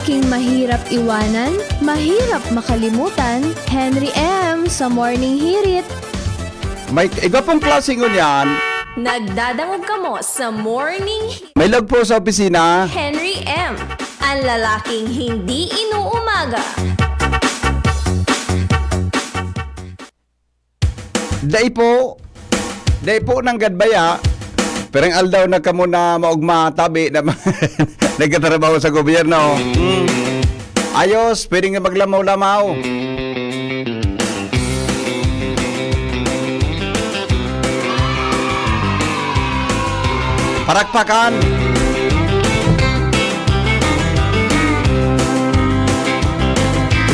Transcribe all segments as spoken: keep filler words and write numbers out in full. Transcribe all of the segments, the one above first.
King mahirap iwanan, mahirap makalimutan, Henry M sa Morning Hirit. May igwa pong klase ngunyan. Nagdadangog kamo sa Morning Hirit. May log po sa opisina. Henry M, ang lalaking hindi inuumaga. Dai po. Dai po nanggad baya. Pirang aldaw na kamo na maugma, tabi na nagtatrabaho sa gobyerno. Hmm. Ayos, pwede nga maglamaw-lamaw. Parakpakan.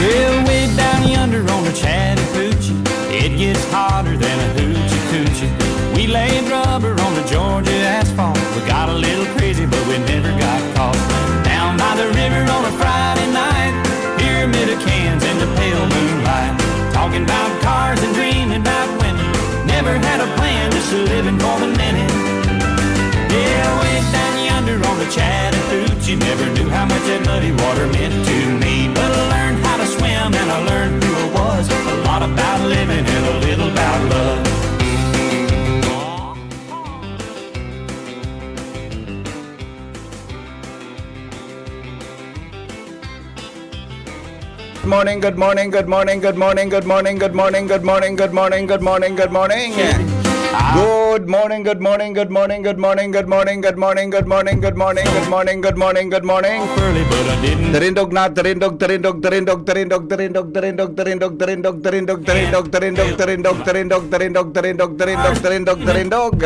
Well, way down yonder on the Chattahoochee, it gets hotter than a hoochie coochie. We laid rubber on the Georgia asphalt. We got a little crazy, but we never got caught. Down by the river on a Friday night, pyramid of cans in the pale moonlight. Talking about cars and dreaming about women. Never had a plan, just living for the minute. Yeah, way down yonder on the Chattahoochee, never knew how much that muddy water meant to me. But I learned how to swim and I learned who I was. A lot about living and a little about love. Morning, good morning, good morning, good morning, good morning, good morning, good morning, good morning, good morning, good morning. Good morning, good morning, good morning, good morning, good morning, good morning, good morning, good morning, good morning, good morning, good morning. Early, but I didn't. Tarindog na, tarindog, tarindog, tarindog, tarindog, tarindog, tarindog, tarindog, tarindog, tarindog, tarindog, tarindog, tarindog, tarindog, tarindog, tarindog, tarindog, tarindog, tarindog.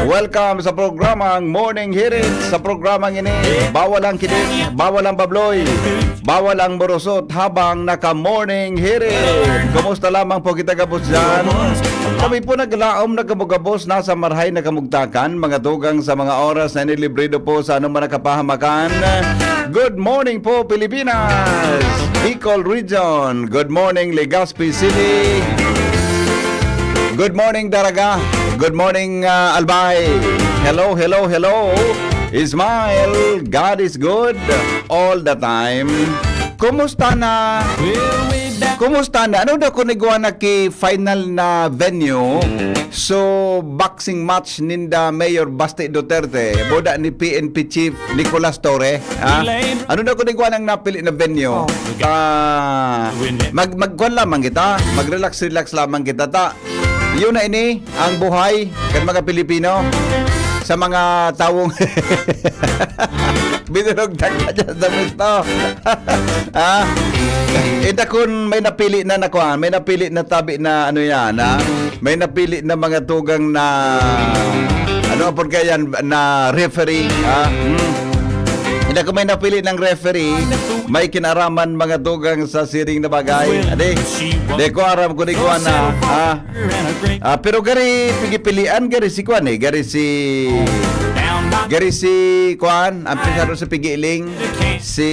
Welcome sa programang Morning Hirit. Sa programang ini, bawal ang kidik, bawal ang babloy, bawal ang morosot habang naka-Morning Hirit. Kumusta lamang po kita gabos dyan? Kami po naglaom na kabugabos, nasa marhay na kamugtakan, mga tugang sa mga oras na inilibrido po sa anumang nakapahamakan. Good morning po, Pilipinas! Bicol Region. Good morning, Legazpi City. Good morning, Daraga. Good morning, ah, Albay. Hello, hello, hello. Smile. God is good all the time. Kumusta na? Kumusta na? Ano daw kung igwa na ki final na venue? So, boxing match ninda Mayor Basti Duterte, boda ni P N P Chief Nicolas Torre, ha? Ano daw kung igwa nang napili na venue? Oh. Ah, mag, magkuhan lamang kita, mag-relax-relax lamang kita, ta. Yun na ini, ang buhay kan mga Pilipino sa mga tawong binurog taka dyan sa pwesto. Ah, ita kun may napili na nakuha, may napili na tabi na ano yan, ha? May napili na mga tugang na, ano, apod kaya yan, na referee, ha? Hmm. Hindi ko may napili ng referee, may kinaraman mga tugang sa siring na bagay. Ade, di ko aram kung di ko na, ha? Ah, pero gari, pigipilian, gari si Kwan eh. Gari si, gari si Kwan, ang pisaro sa pigiling. Si,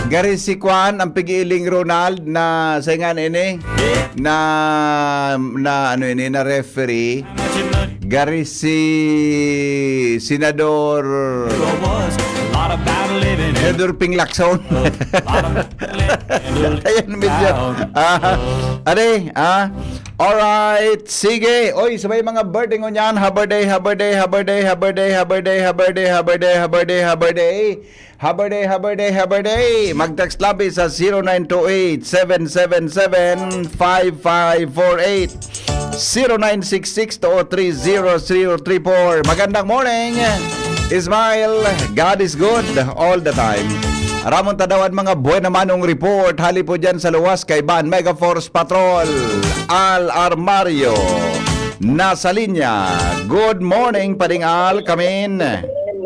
gari si Kwan, ang pigiling Ronald na, sa nga ini, na, na ano ini, na referee. Gari si Senador, Senador Ping Lacson. Ayan, medyo. Ah, are, ah. Alright, sige. Oy, sa may mga birthday ngunyan, ha birthday, ha birthday, ha birthday, ha birthday, ha birthday, ha birthday, ha birthday, ha birthday, ha birthday. Ha birthday, ha birthday, ha birthday. Mag-text labi sa zero nine two eight, seven seven seven, five five four eight. Zero nine six six two three zero zero three four. Magandang morning, Ismael. God is good all the time. Ramon Tadawan, mga buena manong report. Hali po dyan sa luwas kay Ban Mega Force Patrol. Al Armario. Nasa linya. Good morning, Pading Al. Kamin.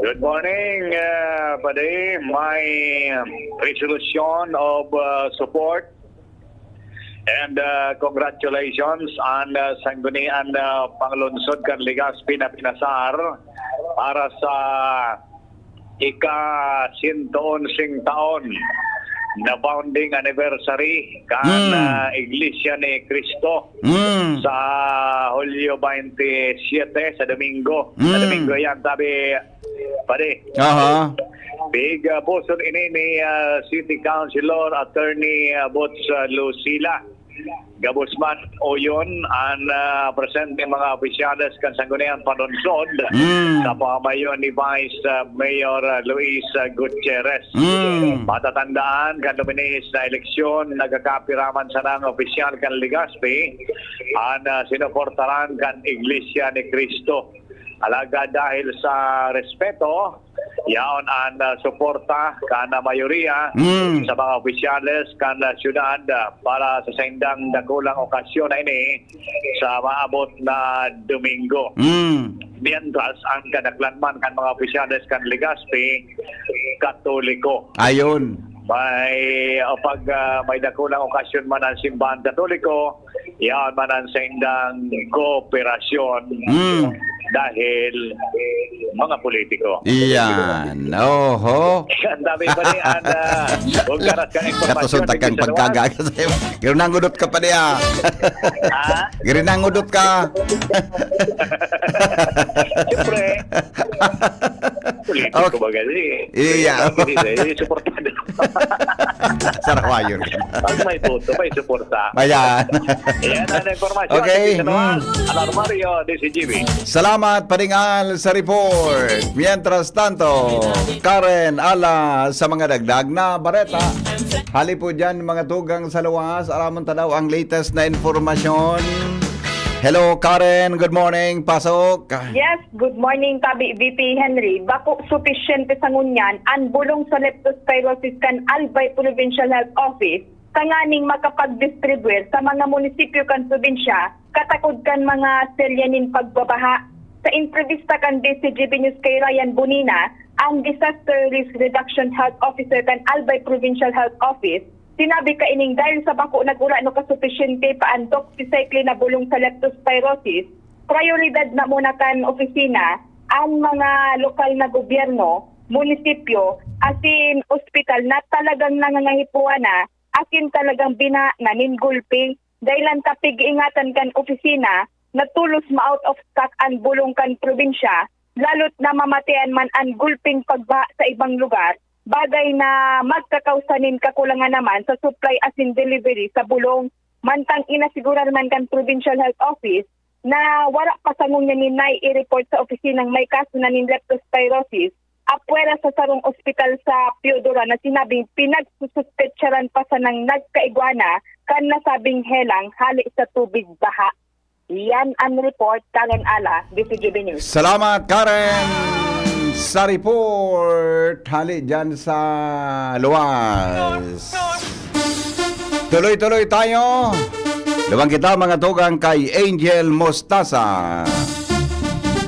Good morning, uh, Padi. My resolution of uh, support and uh, congratulations and uh, sanggunian uh, panglunsod kan Legazpi na pinasar para sa ika-sento onseng taon na founding anniversary kan Hmm. ah, Iglesia ni Cristo Hmm. sa Hulyo twenty-seven, sa Domingo. Sa Hmm. Domingo yan, sabi, Pare, aha, big, ah, pusod ini ni, ah, City Councilor Attorney, ah, Boots, ah, Lucila. Gabos man, oyon an, ah, presente mga opisyales kan Sangguniang Panunsod, mm, sa pamayo ni Vice, ah, Mayor, ah, Luis, ah, Gutierrez. Mm. Matatandaan kan luminihis na eleksyon, nagkakapiraman sanang opisyal kan Legazpi an, ah, sinuportaran kan Iglesia ni Cristo. Alagad dahil sa respeto, yaon an, ah, suporta kan, ah, mayoriya, mm, sa mga opisyales kan, ah, syudad, ah, para sa saindang dakulang okasyon na ini sa maabot na Domingo. Mm. Mientras, ang kadaklan man kan mga opisyales kan Legazpi, Katoliko. Ayon. May, o pag, ah, may dakulang okasyon man ang simbahan Katoliko, yaon man ang saindang kooperasyon, mm, dahil mga politiko. Iyan. Oho. Ang dami pa ni, an, ah, kung karas kang impormasyon, Katusuntakan dito sa pagkaga. Luwas. Girinangudot ka pa niya. Ha? Girinangudot ka. Siyempre. Politiko, okay, ba kasi? Iya. Politiko, eh, suportado. Sarawayon ka na. Pag may boto, may suporta. Ayan. Ayan ang impormasyon. Okay, sa San Juan, mm, Alarmario, D C G B. Salamat, Padingal, sa report. Mientras tanto, Karen, ala sa mga dagdag na bareta. Hali po dyan, mga tugang sa luwas, aramon ta daw ang latest na impormasyon. Hello, Karen. Good morning. Pasok. Yes, good morning, Tabi V P Henry. Bako supisyente sa ngunyan an bulong sa leptospirosis kan Albay Provincial Health Office tanganing makapag-distribute sa mga munisipyo kan probinsya katakod kan mga serya nin pagbabaha. Sa entrevista kan D C G B News kay Ryan Bonina, ang Disaster Risk Reduction Health Officer kan Albay Provincial Health Office, sinabi kaining dahil sa bako nagwala no kasupisyente pa an doxycycline na bulong sa leptospirosis, prayoridad na muna kan opisina ang mga lokal na gobyerno, munisipyo, asin ospital na talagang nangangahipuan na, asin talagang bina na nin gulpi. Dahil lang ta pig-iingatan kan opisina na tolos ma-out of stock an bulong kan probinsya, lalo't namamatean man an gulping pagbaha sa ibang lugar, bagay na magkakausa nin kakulangan naman sa supply asin delivery sa bulong. Mantang inasigurar man kan Provincial Health Office na wara pa sa ngunyan nin nai-report sa opisinang may kaso na nin leptospirosis, apwera sa sarong ospital sa Piodora na sinabing pinagsususpetsaran pa sanang nagkaigwa na kan nasabing helang hali sa tubig baha. Yan ang report, Karen Ala, D C G B News. Salamat, Karen! Sa report, hali dyan sa luwas. Tuloy-tuloy tayo. Lubang kita, mga tugang, kay Angel Mostaza.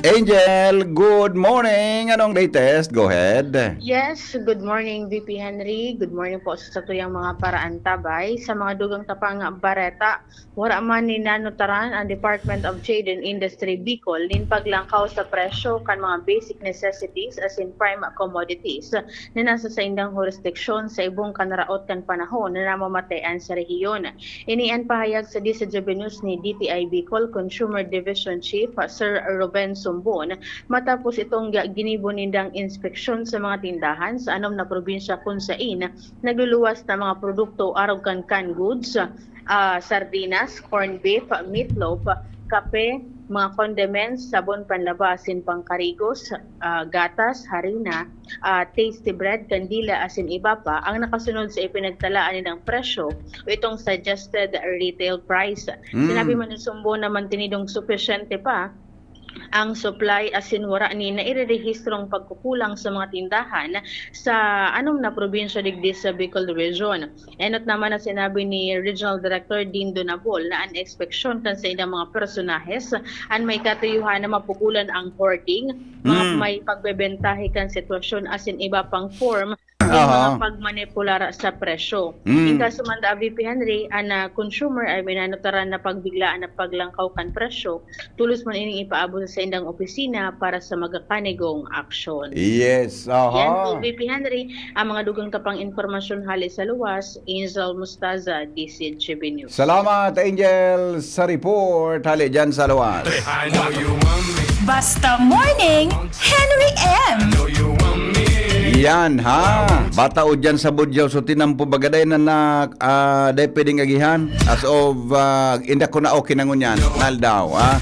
Angel, good morning. Anong latest? Go ahead. Yes, good morning, V P Henry. Good morning po sa tuyang mga paraantabay. Sa mga dugang tapang bareta, wara man ninanotaran ang Department of Trade and Industry Bicol nin paglangkaw sa presyo kan mga basic necessities asin prime commodities na nasa saindang hurisdiksyon sa ibong kanaraot kan panahon na namamatean sa rehiyon. Ini an pahayag sa D C G B News ni D T I Bicol Consumer Division Chief Sir Ruben Sumbon matapos itong gi-, ginibo nindang inspeksyon sa mga tindahan sa anom na probinsya kun sain nagluluwas na mga produkto arog kan canned goods, ah, sardinas, corned beef, meatloaf, kape, mga condiments, sabon panlaba asin pangkarigos, ah, gatas, harina, ah, tasty bread, kandila asin iba pa ang nakasunod sa ipinagtalaan nilang presyo o itong suggested retail price. Mm. Sinabi man ni Sumbon na mantinidong supisyente pa ang supply asin wara ni nairerehistrong pagkukulang sa mga tindahan sa anom na probinsya digdi sa Bicol Region. Enot naman na sinabi ni Regional Director Dean Donabol na an ekspeksyon kan saindang mga personahes an may katuyuhan na mapugulan ang hoarding, mga, mm, may pagbebentahe kan sitwasyon asin iba pang form nin, aha, mga pagmanipular sa presyo. Mm. In kaso man da, V P Henry, an, ah, consumer ay minanotaran na pagbiglaan na paglangkaw kan presyo, tolos man ining ipaabot sa saindang opisina para sa magakanigong aksyon. Yes, aha. Yan po, V P Henry, ang mga dugang tapang impormasyon hali sa luwas, Angel Mostaza, D C G B News. Salamat, Angel, sa report hali dyan sa luwas. I know you want me. Basta Morning, Henry M. Yan, ha? Bata o dyan sa Budyaw, so tinampo baga dai na, na ah, dai pwedeng agihan. As of, ah, inda ko na okay na ngunyan. Nal daw, ha?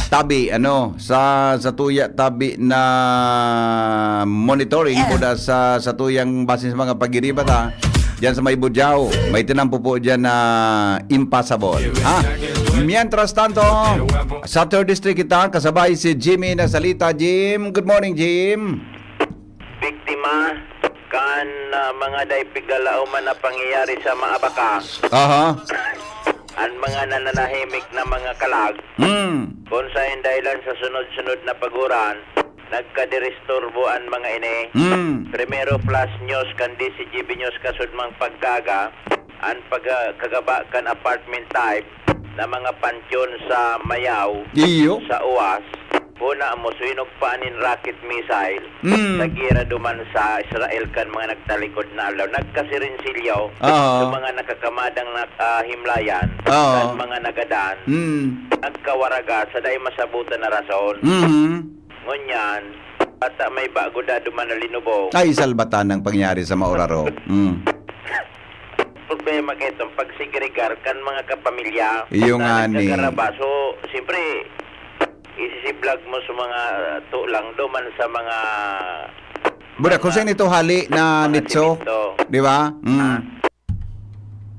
Tabi, ano, sa, sa tuya, tabi na monitoring, Yeah. kuda sa, sa tuyang basis mga pagiribat, ha? Diyan sa may Budyaw, may tinampo po diyan na impossible, ha? Mientras tanto, sa third district kita, kasabay si Jimmy na salita. Jim, good morning, Jim. Biktima kan, ah, mga dai pigalaoman na pangyayari sa Maabaka. Aha. An mga nananahimik na mga kalag, Hmm. kung sa dahilan sa sunod-sunod na paguran, nagkadiristurbo an mga ini. Hmm. Primero, flash news kan D C G B News kasudmang paggaga, an pagkagaba kan apartment type na mga pansyon sa Mayaw, Iyo. sa Uwas, huna mo, sinugpaan nin rocket missile, Mm. sa gera duman sa Israel kan mga nagtalikod na aldaw. Nagkasirinsilyaw Oo. sa mga nakakamadang na, ah, himlayan, Oo. kan mga nagadan, Mm. nagkawaraga sa dai masabutan na rason. Mhm. Ngunyan, ata may bago da duman na linubong. Ay, salbatan ang pangyari sa Mauraro. Mm. Problema kaito, pagsegregar kan mga kapamilya Iyo na nga ni. nagkakaraba. So, siyempre, isisiblag mo sa mga tulang duman sa mga Buda, kung mga saan ito hali na mga nitso? simento. Di ba? Mm. Ah.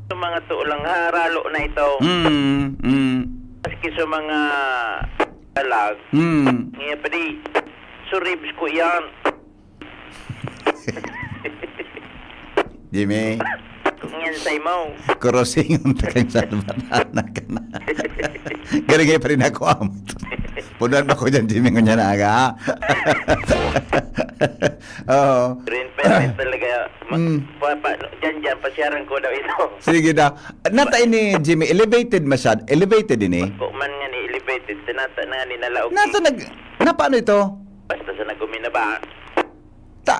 Sa mga tulang haralo na ito. Mm, mm. Maski sa mga talag, Mm. ngayon pa di, so ribs ko yan. Jimmy. Kung yan sa imo. Kurosingon ta kang salbatanan ka na. Galing kayo pa rin ako, amo. Punuan ba ko dyan, Jimmy, ngunyan na aga, ha? Oo. Green pepper talaga. Ma-, Mm. pa, pa, dyan, dyan, pasyaran ko daw ito. Sige daw. Nata ini, Jimmy, elevated masyad-, elevated ini? Kung man nga ni elevated, tinata na nga ni nalaog Nata ni nag-, na paano ito? Basta sa nagumina ba? Ta,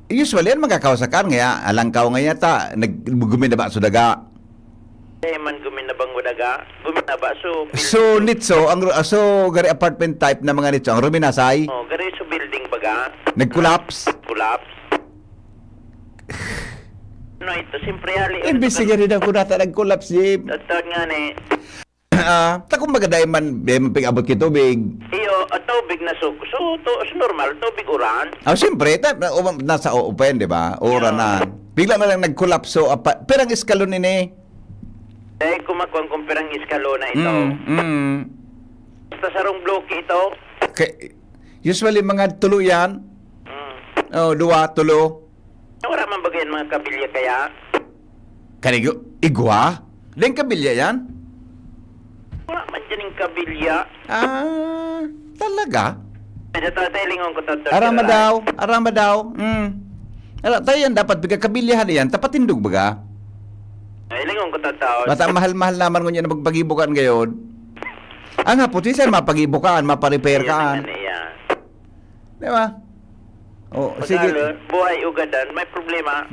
usually, yan magkakawasakan, ngaya, alangkaw ngaya ta, nag-, gumina ba so daga? Eh, man gumina bang daga? Gumina ba? So, So, pil- nitso, ang ru-, ah, so, gari apartment type na mga nitso, ang ruminasay? Oh, gari so building baga? Nag-collapse? Collapse? Ano ito? Siyempre, hali. Imbis Ano sige rin ako nata nag-collapse, Jim. Totoo nga ni. Ah, ta kumbaga dahil man, dahil man pig-abot ki tubig. Iyo, at tubig na su-, su-, to, su-, normal, tubig uran. Ah, siyempre, ta-, na-, um, nasa o-, open, di ba? Uran Iyo. na. Bigla na lang nag-collapse, so, apa-, pirang eskalon ini? Dahil kumakuan kung pirang eskalon na ito. Mm, mm. Basta sarong bloke ito. Kay, usually, mga tulo yan. Mm. Oh, duwa, tulo. Wala man bagay ang mga kabilya kaya? Kanigo, igwa? Dahil kabilya yan? Wala man dyan yung kabilya. Ah, talaga? Sa tatay, lingon ko, Doctor Arama Kiray. daw, arama daw. Mm. Ara, tayo yan, dapat pigkakabilyahan yan. Tapatindog baga? Ay, lingon ko, Doctor. Bata, mahal-mahal naman ngunyan na magpagibukan ngayon. Ang hapon, siya mapagibukan, maparepair Yan kaan. ang ano yan. Di ba? Oh, sige. Magalo, buhay ugadan, may problema.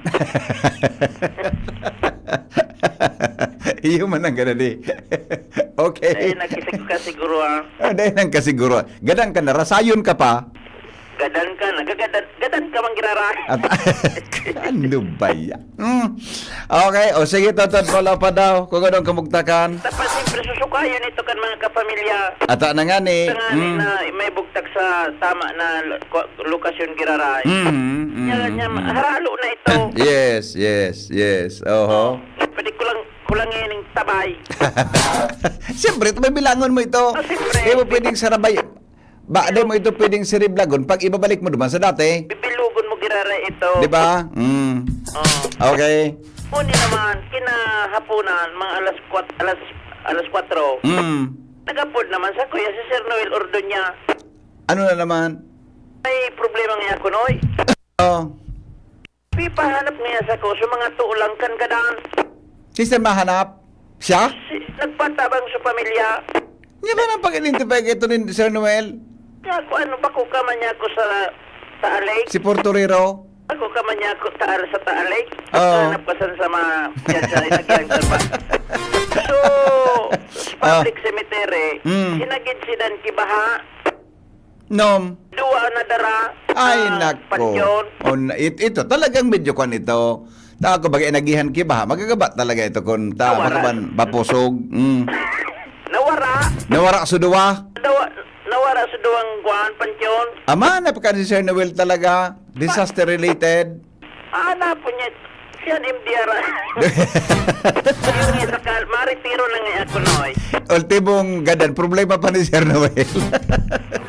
Iyo man ang ganun eh. Okay. Eh, nagkisig ka siguro, ah. Ah, dahil ang kasiguro. Gadan ka na, rasayon ka pa. Gadan ka na, gagadan, gadan ka mang girara. At, ano ba yan? Hmm. Okay, o sige, Totot, wala pa daw. Kung anong kamugtakan. Tapos, siyempre, susukayon ito kan mga kapamilya. Ata na nga ni. Sa nga ni Hmm. na may bugtak sa tama na lo-, ko-, lokasyon giraray. Mm, mm, Yan, yan, mm. haralo na ito. Yes, yes, yes. Oho. Oh, pwede ko lang, ko lang yan yung tabay. Siyempre, ito may bilangon mo ito. Oh, siyempre. Di mo pwedeng sarabay. Ba, di mo ito pwedeng siriblagon pag ibabalik mo duman sa dati. Bibilugon mo giraray ito. Di ba? Mm. Oh. Okay. Kundi naman, kinahaponan, mga alas kwat-, alas, alas kwatro. Mm. Nagapod naman sa kuya si Sir Noel Ordoña. Ano na naman? May problema nga ako, Noy. Oh. Pipahanap niya sa ko, sa mga tulang kan gadan. Sister, mahanap? Siya? Si, nagpatabang sa pamilya. Niya ba nang pag-identify kay ito ni Sir Noel? Nga ako, ano, bako ka man niya ako sa, sa Alex? Si Portorero? Ako ka man niya ako, taal sa Taalik. Oo. Hanap ka san sa mga, yan sa, nagyan sa ba? So, sa Ah. public cemetery, Mm. sinagid sidan kibaha. Nom. Duwa na dara. Ay, ah, nako. Pansyon. On, it, ito talagang medyo kwan ito. Ta ako, bagay, nagihan ki baha. Magagaba talaga ito kung ta, Nawara. Makaban, bapusog. Mm. Nawara. Nawara sa duwa. Dawa, nawara sa duwang kuan, pansyon. Ama, napaka si Sir Noel talaga. Disaster related. Ah, na po niya. Siya ni M D R. Yung isa ka, maritiro na nga ako, Noy. Ultimong gadan, problema pa ni Sir Noel.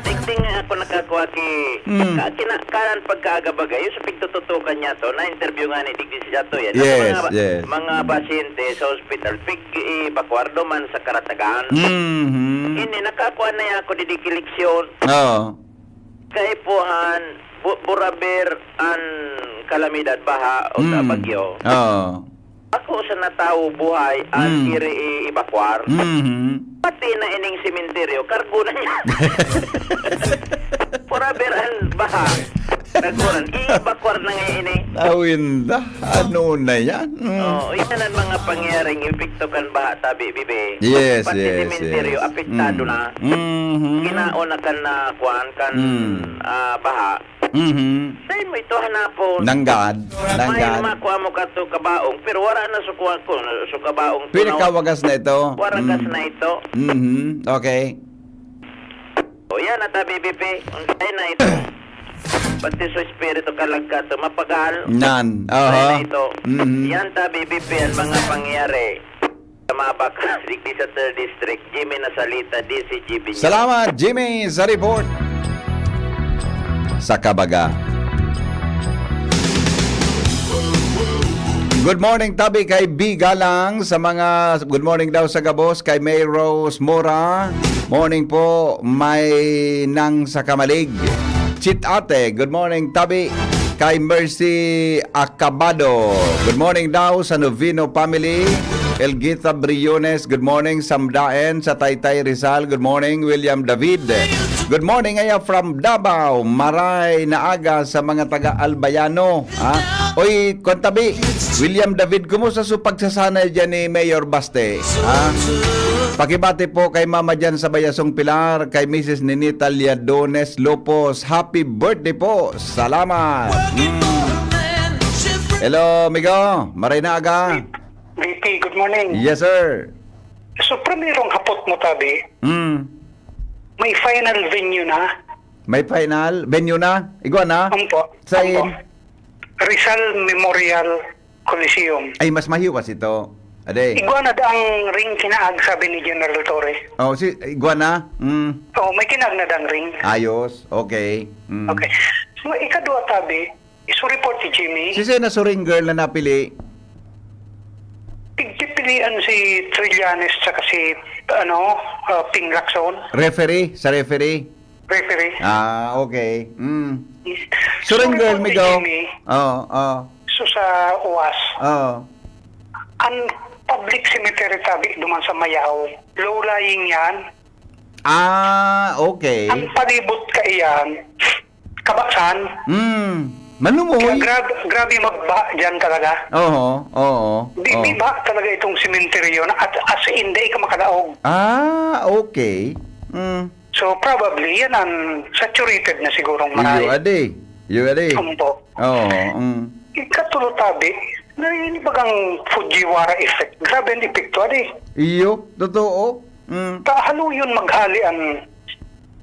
Tigting nga ako nakakuha ki... Mm. Ka, kina, kanan pagkaaga bagay, yung sa pigtututukan niya to, na-interview nga ni Digdi siya to yan. Yes, mga, yes. Mga pasyente sa hospital, pig-evacuar duman sa karatagan. Mhm. Hindi, nakakuha na yan ako, didik eleksyon. Oo. Kaipuhan, bu, buraber, an kalamidad, baha, o sa Mm. bagyo. Oo. Ako sa natawo buhay, an Mm. iri i-evacuar. Mhm. Pati na ining sementeryo, kargo na niya. Buraber, an baha. Kargo na. I-evacuar na nga ini. Awinda, ano na yan? Mm. Oh, yan ang mga pangyayaring epekto kan baha, tabi, bibi. Yes, Pati yes, sementeryo, yes. apektado Mm. na. Mhm. Kinaon na kan na, kuan, kan, Mm. ah, baha. Mhm. Dahil mo ito hanapon. Nanggad, May nanggad. makuha mo ka to kabaong, pero wala na sukuha ko, so kabaong to Pwede na kawagas na ito. Waragas Mm. na ito. Mhm. Okay. O yan, ata B B P. Unsay na ito? Pati sa espiritu kalagkat to, mapagal. Nan. Unsay na Aha. ito? Mhm. Yan ta B B P ang mga pangyayari. Sa mga baka, digdi sa third district, Jimmy Nasalita, D C G B News. Salamat, Jimmy, sa report. Sa Kabaga. Good morning, tabi kay B Galang sa mga good morning daw sa gabos kay May Rose Mora. Morning po, may nang sa Kamalig. Chit Ate, good morning, tabi kay Mercy Acabado. Good morning daw sa Novino family. Elgita Briones, good morning. Samdaen sa Taytay Rizal, good morning. William David, good morning. Aya from Davao, maray na aga sa mga taga Albayano. Ha? Oy, kontabi, William David, kumusta sa pagsasanay dyan ni Mayor Baste? Ha? Pakibati po kay Mama dyan sa Bayasong Pilar, kay Missus Ninita Liadones Lopos. Happy birthday po. Salamat. Mm. Hello, amigo. Maray na aga. V P, good morning. Yes, sir. So, primerong hapot mo, tabi, Mm. may final venue na. May final venue na? Igwa na? Ampo. Sa in? Ampo. Rizal Memorial Coliseum. Ay, mas mahiwas ito. Ade. Igwa na daang ring kinaag, sabi ni General Torre. Oh, si igwa na? Mm. Oo, may kinaag na daang ring. Ayos. Okay. Mm. Okay. So, ikadwa, tabi, iso report ni Jimmy. Si Sena Suring girl na napili. Pigpipilian si Trillanes tsaka si, ano, uh, Ping Lacson, Referee? Sa referee? Referee. Ah, okay. Mm. So, Suring girl, report ni migo. Jimmy, Oo, oo. So, sa uwas, Oo. ang public cemetery, tabi, duman sa Mayaw, low-lying yan. Ah, okay. Ang palibot ka iyan, kabasan. Mm. Manumoy. Kaya grab, grabe magba dyan talaga. Oo, oo. Di, oo. Di ba talaga itong sementeryo na at as in, di ka makadaog. Ah, okay. Mm. So, probably, yan ang saturated na sigurong Iyo maray. Ade. Iyo Ade. Ampo. Oo. Mm. Ikatulo, tabi, narinig bagang Fujiwara effect. Grabe ang epekto, adi. Iyo. Totoo. Mm. Tahaluyon maghali ang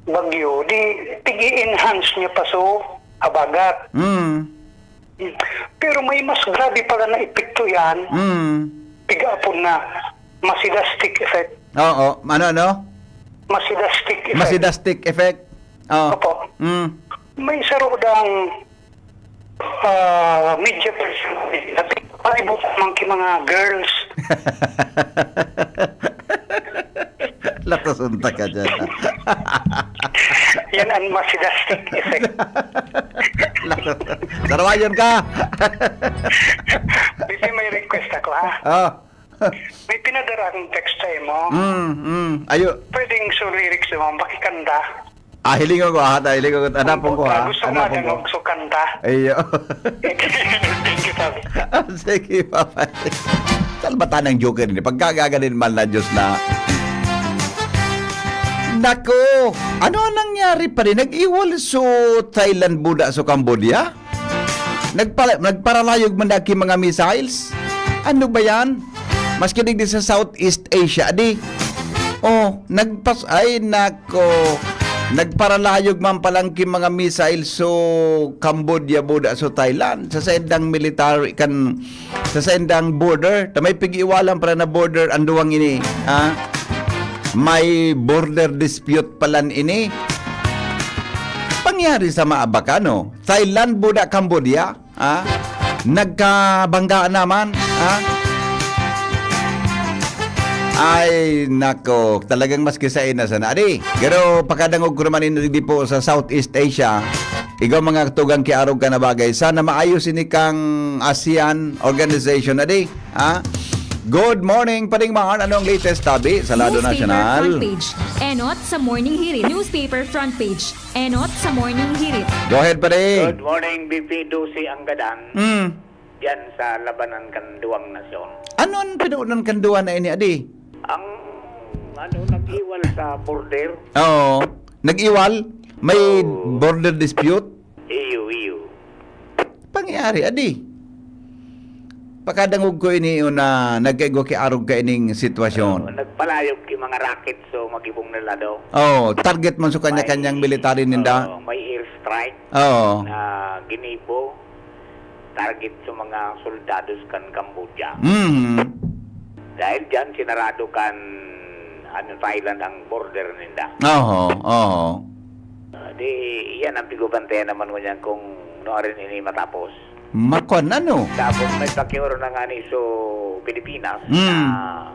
bagyo, di pig-i-enhance niya pa so habagat. Mm. Pero may mas grabe pala na epekto yan. Mm. Pigaapon na Masidastic effect. Oo. Ano, ano? Masidastic effect. Masidastic effect. Oh. Opo. Mm. May sarudang ah, media person. Palibutan man ki mga girls. Latos unta ka dyan. Yan ang Masidastic effect. Sarawayon ka! Bibi, may request ako, ha? Oh. May pinadara akong text sa imo. Mm, mm. Ayo. Pwedeng so lyrics mo, makikanta. Ah, hilingon ko, ah, ta, hilingon ko. Hanapon ko, ha? Gusto mo Hanapon ko. Madangog so kanta. Iyo. Thank you, Tabi. Ah, sige, bye-bye. Salbatan ng joker ni. Pagkagaganin man na Diyos na. Nako, ano ang nangyari pa rin? Nag-iwal so Thailand buda so Cambodia? Nagpala-, nagparalayog man daki mga missiles? Ano ba yan? Maski digdi sa Southeast Asia, di? Oh, nagpas-, ay nako, nagparalayog man palang ki mga missiles so Cambodia buda so Thailand. Sa saindang military kan sa saindang border, ta may pig-iwalan pala na border ang duwang ini, ha? May border dispute palan ini. Pangyari sa maabak, ano? Thailand, buda, Cambodia, ha? Nagkabanggaan naman, ha? Ay, nako, talagang maski sa ina sana. Adi, pero pakadangog ko naman ini di po sa Southeast Asia. Igwa mga tugang kiarog ka na bagay. Sana maayos ini kang ASEAN organization na di. Ha? Good morning, Pading Mar. Anong latest, tabi? Sa Lado Newspaper Nasyonal. Front page. Enot sa Morning Hirit. Newspaper front page. Enot sa Morning Hirit. Go ahead, Pading. Good morning, B P Dose Anggadan. Mm. Diyan sa labanan kan duwang nasyon. Ano ang pinaunan kan duwa na ini, adi? Ang, ano, nag-iwal sa border. Oo. Nag-iwal? May Oo. border dispute? Iyo, iyo. Pangyayari, adi. Pakadangog ko ini na nagkaigwa ki arog ka ining sitwasyon. Oo, nagpalayog ki mga rocket, so magibong na lado. Oh, target man sa kanya-kanyang May, military ninda. Oo, may airstrike Oo. na ginibo, target sa mga soldados kan Cambodia. Mhm. Dahil diyan, sinarado kan, ano, Thailand ang border ninda. Oho, oho. Ah, di, iyan ang pigubantayan naman ngunyan kung nuarin ini matapos. Makon, ano? Tapos may pakioro na nga ni so Pilipinas Mm. na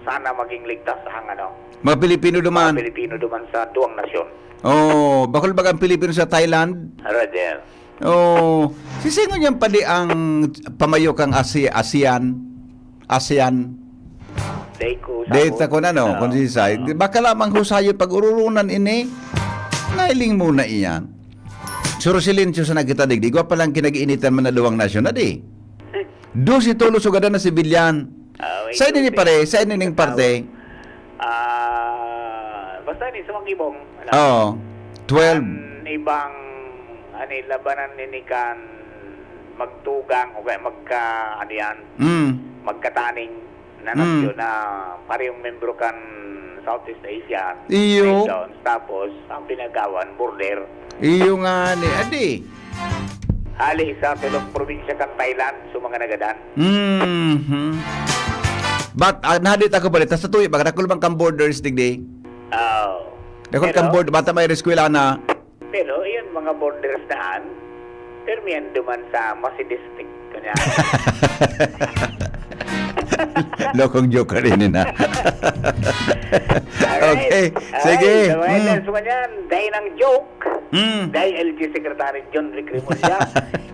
sana maging ligtas ang, ano, Mga Pilipino duman. mga Pilipino duman sa duwang nasyon. Oh, bakul baga ang Pilipino sa Thailand? Roger. Oh, sisingon yan padi ang pamayo kang Asi-, ASEAN? ASEAN? Dahil ko Dahil sabon. ta kun ano, Oo. kun sisay. Di ba ka lamang husayo pag-ururunan ini? Nailing muna iyan. Suro silensyo sa nagkita digdi. Igwa palang kinag-iinitan man na duwang nasyon na di. Dose tulos ugadan na sibilyan. Ah, may Sa ini ni duty. pare, sa ini ning Ikaw. parte. Ah, basta ni sa mga ibong, ano? Oo. Twelve. An ibang, ano, labanan nini kan magtugang o kaya magka, ano yan, Mm. magkataning na Mm. nasyon na parehong membro kan Southeast Asian Iyo. nations. Tapos, ang pinagawan, border. Iyo nga ni, adi. Hali sa tulong probinsya kan Thailand, so mga nagadan. Mhm. But, ah, nahadit ako balita, sa tuyo, baga dakul man kang borders, digdi? Oo. Dakul Pero kang board-, bata may eskwela na. Pero, iyan, mga borders na an, pero may duman sa Masi District, kanya. Lokong joke ka rin, eh, na. Alright. Okay. Alright. Sige. So, ayan, Mm. so, ganyan. Dahil ng joke, Mm. dahil L G Secretary John Rick Remulla,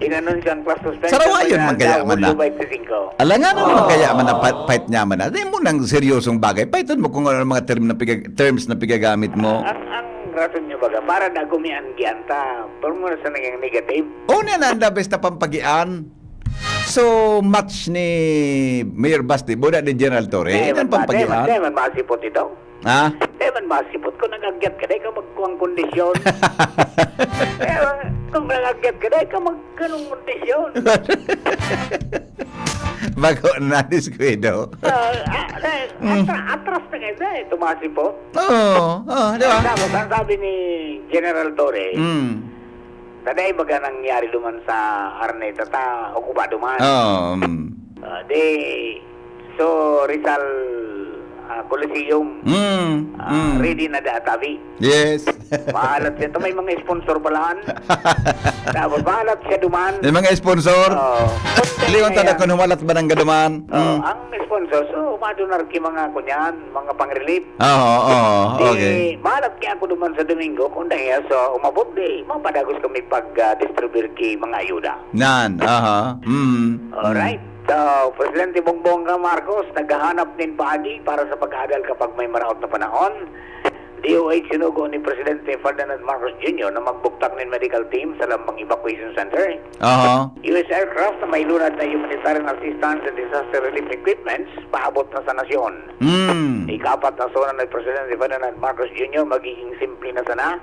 inanunsyo ang class suspension Sarawayon sa man kaya Dagon man na. Lubay T cinco. Alangan mo man Oo. kaya man na pa-, fight niya man na. Di mo nang seryosong bagay. Paiton mo kung ano ang mga term na piga-, terms na pigagamit mo. Ang, ang rason niyo baga, para dagumian giyan ta. Pero muna sa naging negative. O, niya na ang labis na pampagian. So, match ni Mayor Basti, buda ni General Torre. Yan ang pampagian. Di man, di man masipot ito. Ha? Di man masipot. Kung nag-agyat ka, di ka magkuhang kondisyon. Di ba? Kung nag-agyat ka, di ka magkanong kondisyon. Bago na, diskuido. Ah, ah, eh, Mm. atra-, atras na kayo na eh, tumasipot. Oo, oo, di ba? Tapos, ang sabi ni General Torre, Mm. Taday baga nangyari duman sa Araneta ta, o kuba duman. Oo, mm. Ah, di, so, Rizal, ah, Coliseum, Mm, ah, mm. ready na da tabi. Yes. Maalat siya. Ito may mga sponsor palahan. Tapos, maalat siya duman. May mga sponsor? Oo. Liwan ta na Kaya kung humalat ba nang gaduman? Oo, Mm. ang sponsor, so, madunar ki mga kunyan, mga pang-relief. Oo, oo, Di, okay. maalat kaya ako duman sa Domingo, kung dahil sa umabot, di, mapadagos kami pag, ah, distribute ki mga ayuda. Nan, aha. Mm, mm. Alright. So, Presidente Bongbong Marcos, naghahanap nin paagi para sa pag-adal kapag may maraot na panahon. D O H, sinugo ni Presidente Ferdinand Marcos Junior na magbugtak nin medical team sa Lambang Evacuation Center. Aha. U S aircraft na may lunad na humanitarian assistance and disaster relief equipments paabot na sa nasyon. Hmm. Ikapat na zona ni Presidente Ferdinand Marcos Junior magiging simple na sana,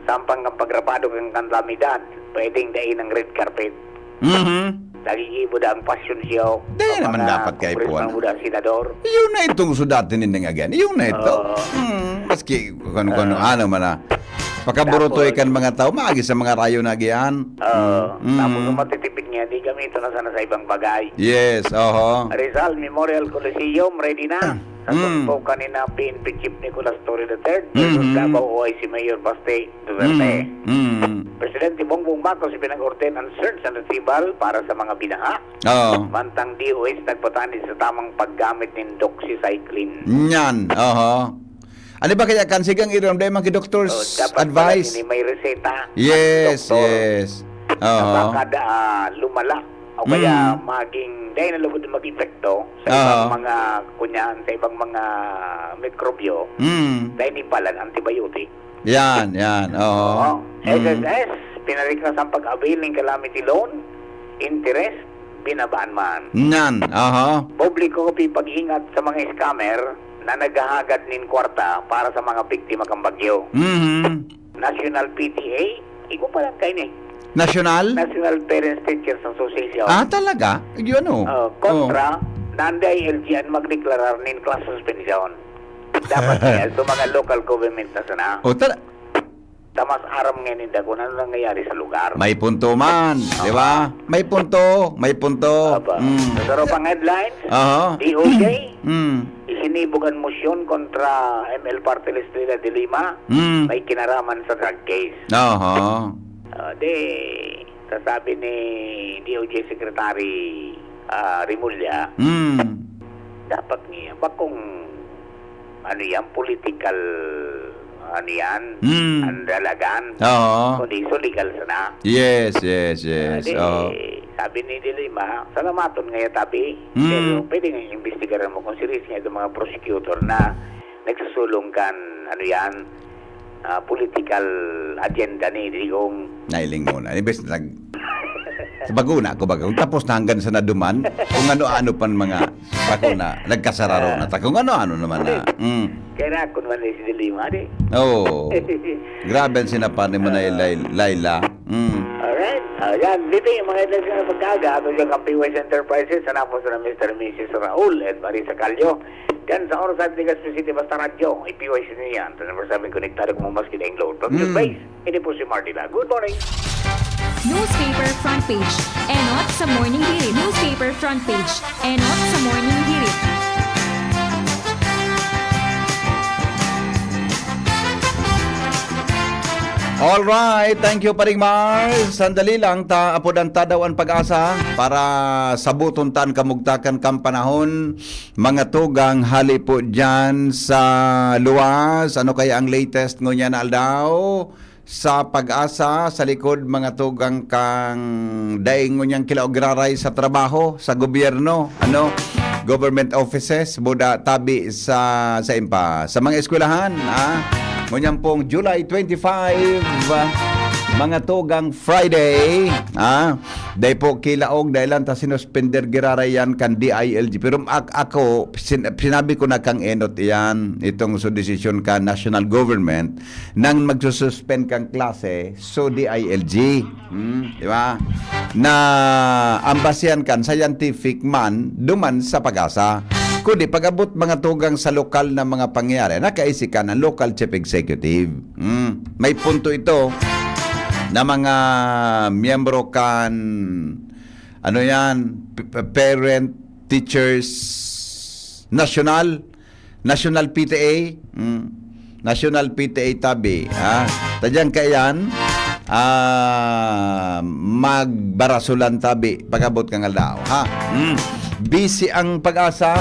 sampang ang pagrabado kan kalamidad, pwedeng dai ng red carpet. Mhm. Nagigibo da ang pasyon siya, Dai ang naman mga dapat kay congressman, Puan. Buda, senador. Yun na itong sudatin nindang again. Yun na ito. Oo. Hmm, maski kung ano-ano Ah. man na. Pakaburutoy Tapos kan mga tao, maagi sa mga rayo na agian. Oo. Mm. Tapos kung matitipid niya, di gamiton na sana sa ibang bagay. Yes, oho. Rizal Memorial Coliseum, ready na. Sa Mm. suntukan ni na P N P Chief Nicolas Torre the third versus Mm-hmm. Davao O I C Mayor Baste Duterte. Mm. Mm. Presidente Bongbong Marcos ipinag-ordenan ang search and retrieval para sa mga binaha. Oo. Mantang D O H nagpatanid sa tamang paggamit nin doxycycline. Yan, oho. Ano ba kaya kan sigang iram dai man ki doctor's Oh, dapat pala advice? Ini may reseta ang Yes, doktor yes. Oo. na baka da, ah, lumala o kaya Mm. maging, dahil na lugod na mag-epekto sa ibang Oo. mga, kunyan, sa ibang mga mikrobyo, Mm. dahil ni palan antibiotic. Yan, yan. Oo. Oo. Mm. S S S, pinarikas ang pag-avail ng calamity loan, interest, binaban man. Nan, aha. Publiko pag-ingat sa mga scammer na naghahagad nin kwarta para sa mga biktima kan bagyo. Mhm. National P T A, igo pa lang kayo ni. National? National Parents Teachers Association. Ah, talaga? Yun, oh. Oh, kontra, Oh. nanda I L G ang magdeklarar nin class suspension. Dapat kaya sa mga local government na sana. Oh, tala- Ta mas aram ngayon ninda kung ano nangyayari sa lugar. May punto man, di ba? May punto, may punto. Aba. Mm. Sa sarong pang headlines, Aha. D O J, Mm. isinibog ang motion kontra M L Party List Leader de Lima, Mm. may kinaraman sa drug case. Aha. Ah, di, sasabi ni D O J Secretary, ah, Remulla, Mm. dapat niya, bakong ano yan, political, ano yan, Mm. ang dalagan. Oo. Kundi so legal sana. Yes, yes, yes. Ah, di, Oo. sabi ni De Lima, salamaton nga yatabi. Mm. Pero pwede nga imbestigaran mo kung serious nga itong mga prosecutor na nagsusulong kan, ano yan, ah, political agenda ni Digong. Nailing mo na. Imbes nag-, sa bago na ako, bago. Tapos na hanggang sa naduman, kung ano-ano pan mga bago na, nagkasararo na ta. Kung ano-ano naman na. Mm. Kaya na ako naman si De Lima, di? Oo. Grabe ang sinapan ni Manay Ah. Lay-, Laila. Mm. Alright. Ah, yan. Dito yung mga headlines na pagkaga. Ato dyan ang P Y S Enterprises. Hanapon sa Mister and Missus Raul and Marisa Callo. Yan, sa oras sa Tigas City, basta radyo. I-P Y S niyo yan. Twenty-four seven konektado kung maski na yung load. From Mm. New Base, ini po si Marty Lag. Good morning. Newspaper front page. Enot sa Morning Hirit. Newspaper front page. Enot sa Morning Hirit. Alright, thank you, Paring Mars. Sandali lang, ta, apodan ta daw ang Pag-asa para sabuton ta an kamugtakan kan panahon. Mga tugang hali po dyan sa luwas. Ano kaya ang latest ngunyan na aldaw? Sa Pag-asa, sa likod, mga tugang, kan dai ngunyan kila giraray sa trabaho, sa gobyerno, ano, government offices, buda tabi sa, sa impa, sa mga eskwelahan, ah. Ngunyan pong July twenty-five, ah, mga tugang Friday, ah, dai po kilaog, dai lang ta sinuspender giraray yan kan D I L G. Pero ak-, ako, sin-, sinabi ko na kang Enot yan, itong so desisyon kan national government, nang magsususpend kang klase, so D I L G. Hmm, di ba? Na ang basehan kan scientific man, duman sa Pag-asa. Kundi pag-abot mga tugang sa lokal na mga pangyayari, nakaisi kan ang local chief executive. Hmm, may punto ito na mga miyembro kan, ano yan, p-, p-, parent, teachers, national, National P T A, mm, National P T A tabi, ha? Tadyan kaiyan, ah, magbarasulan tabi pag-abot kan aldaw, ha? Mm. Busy ang Pag-asa.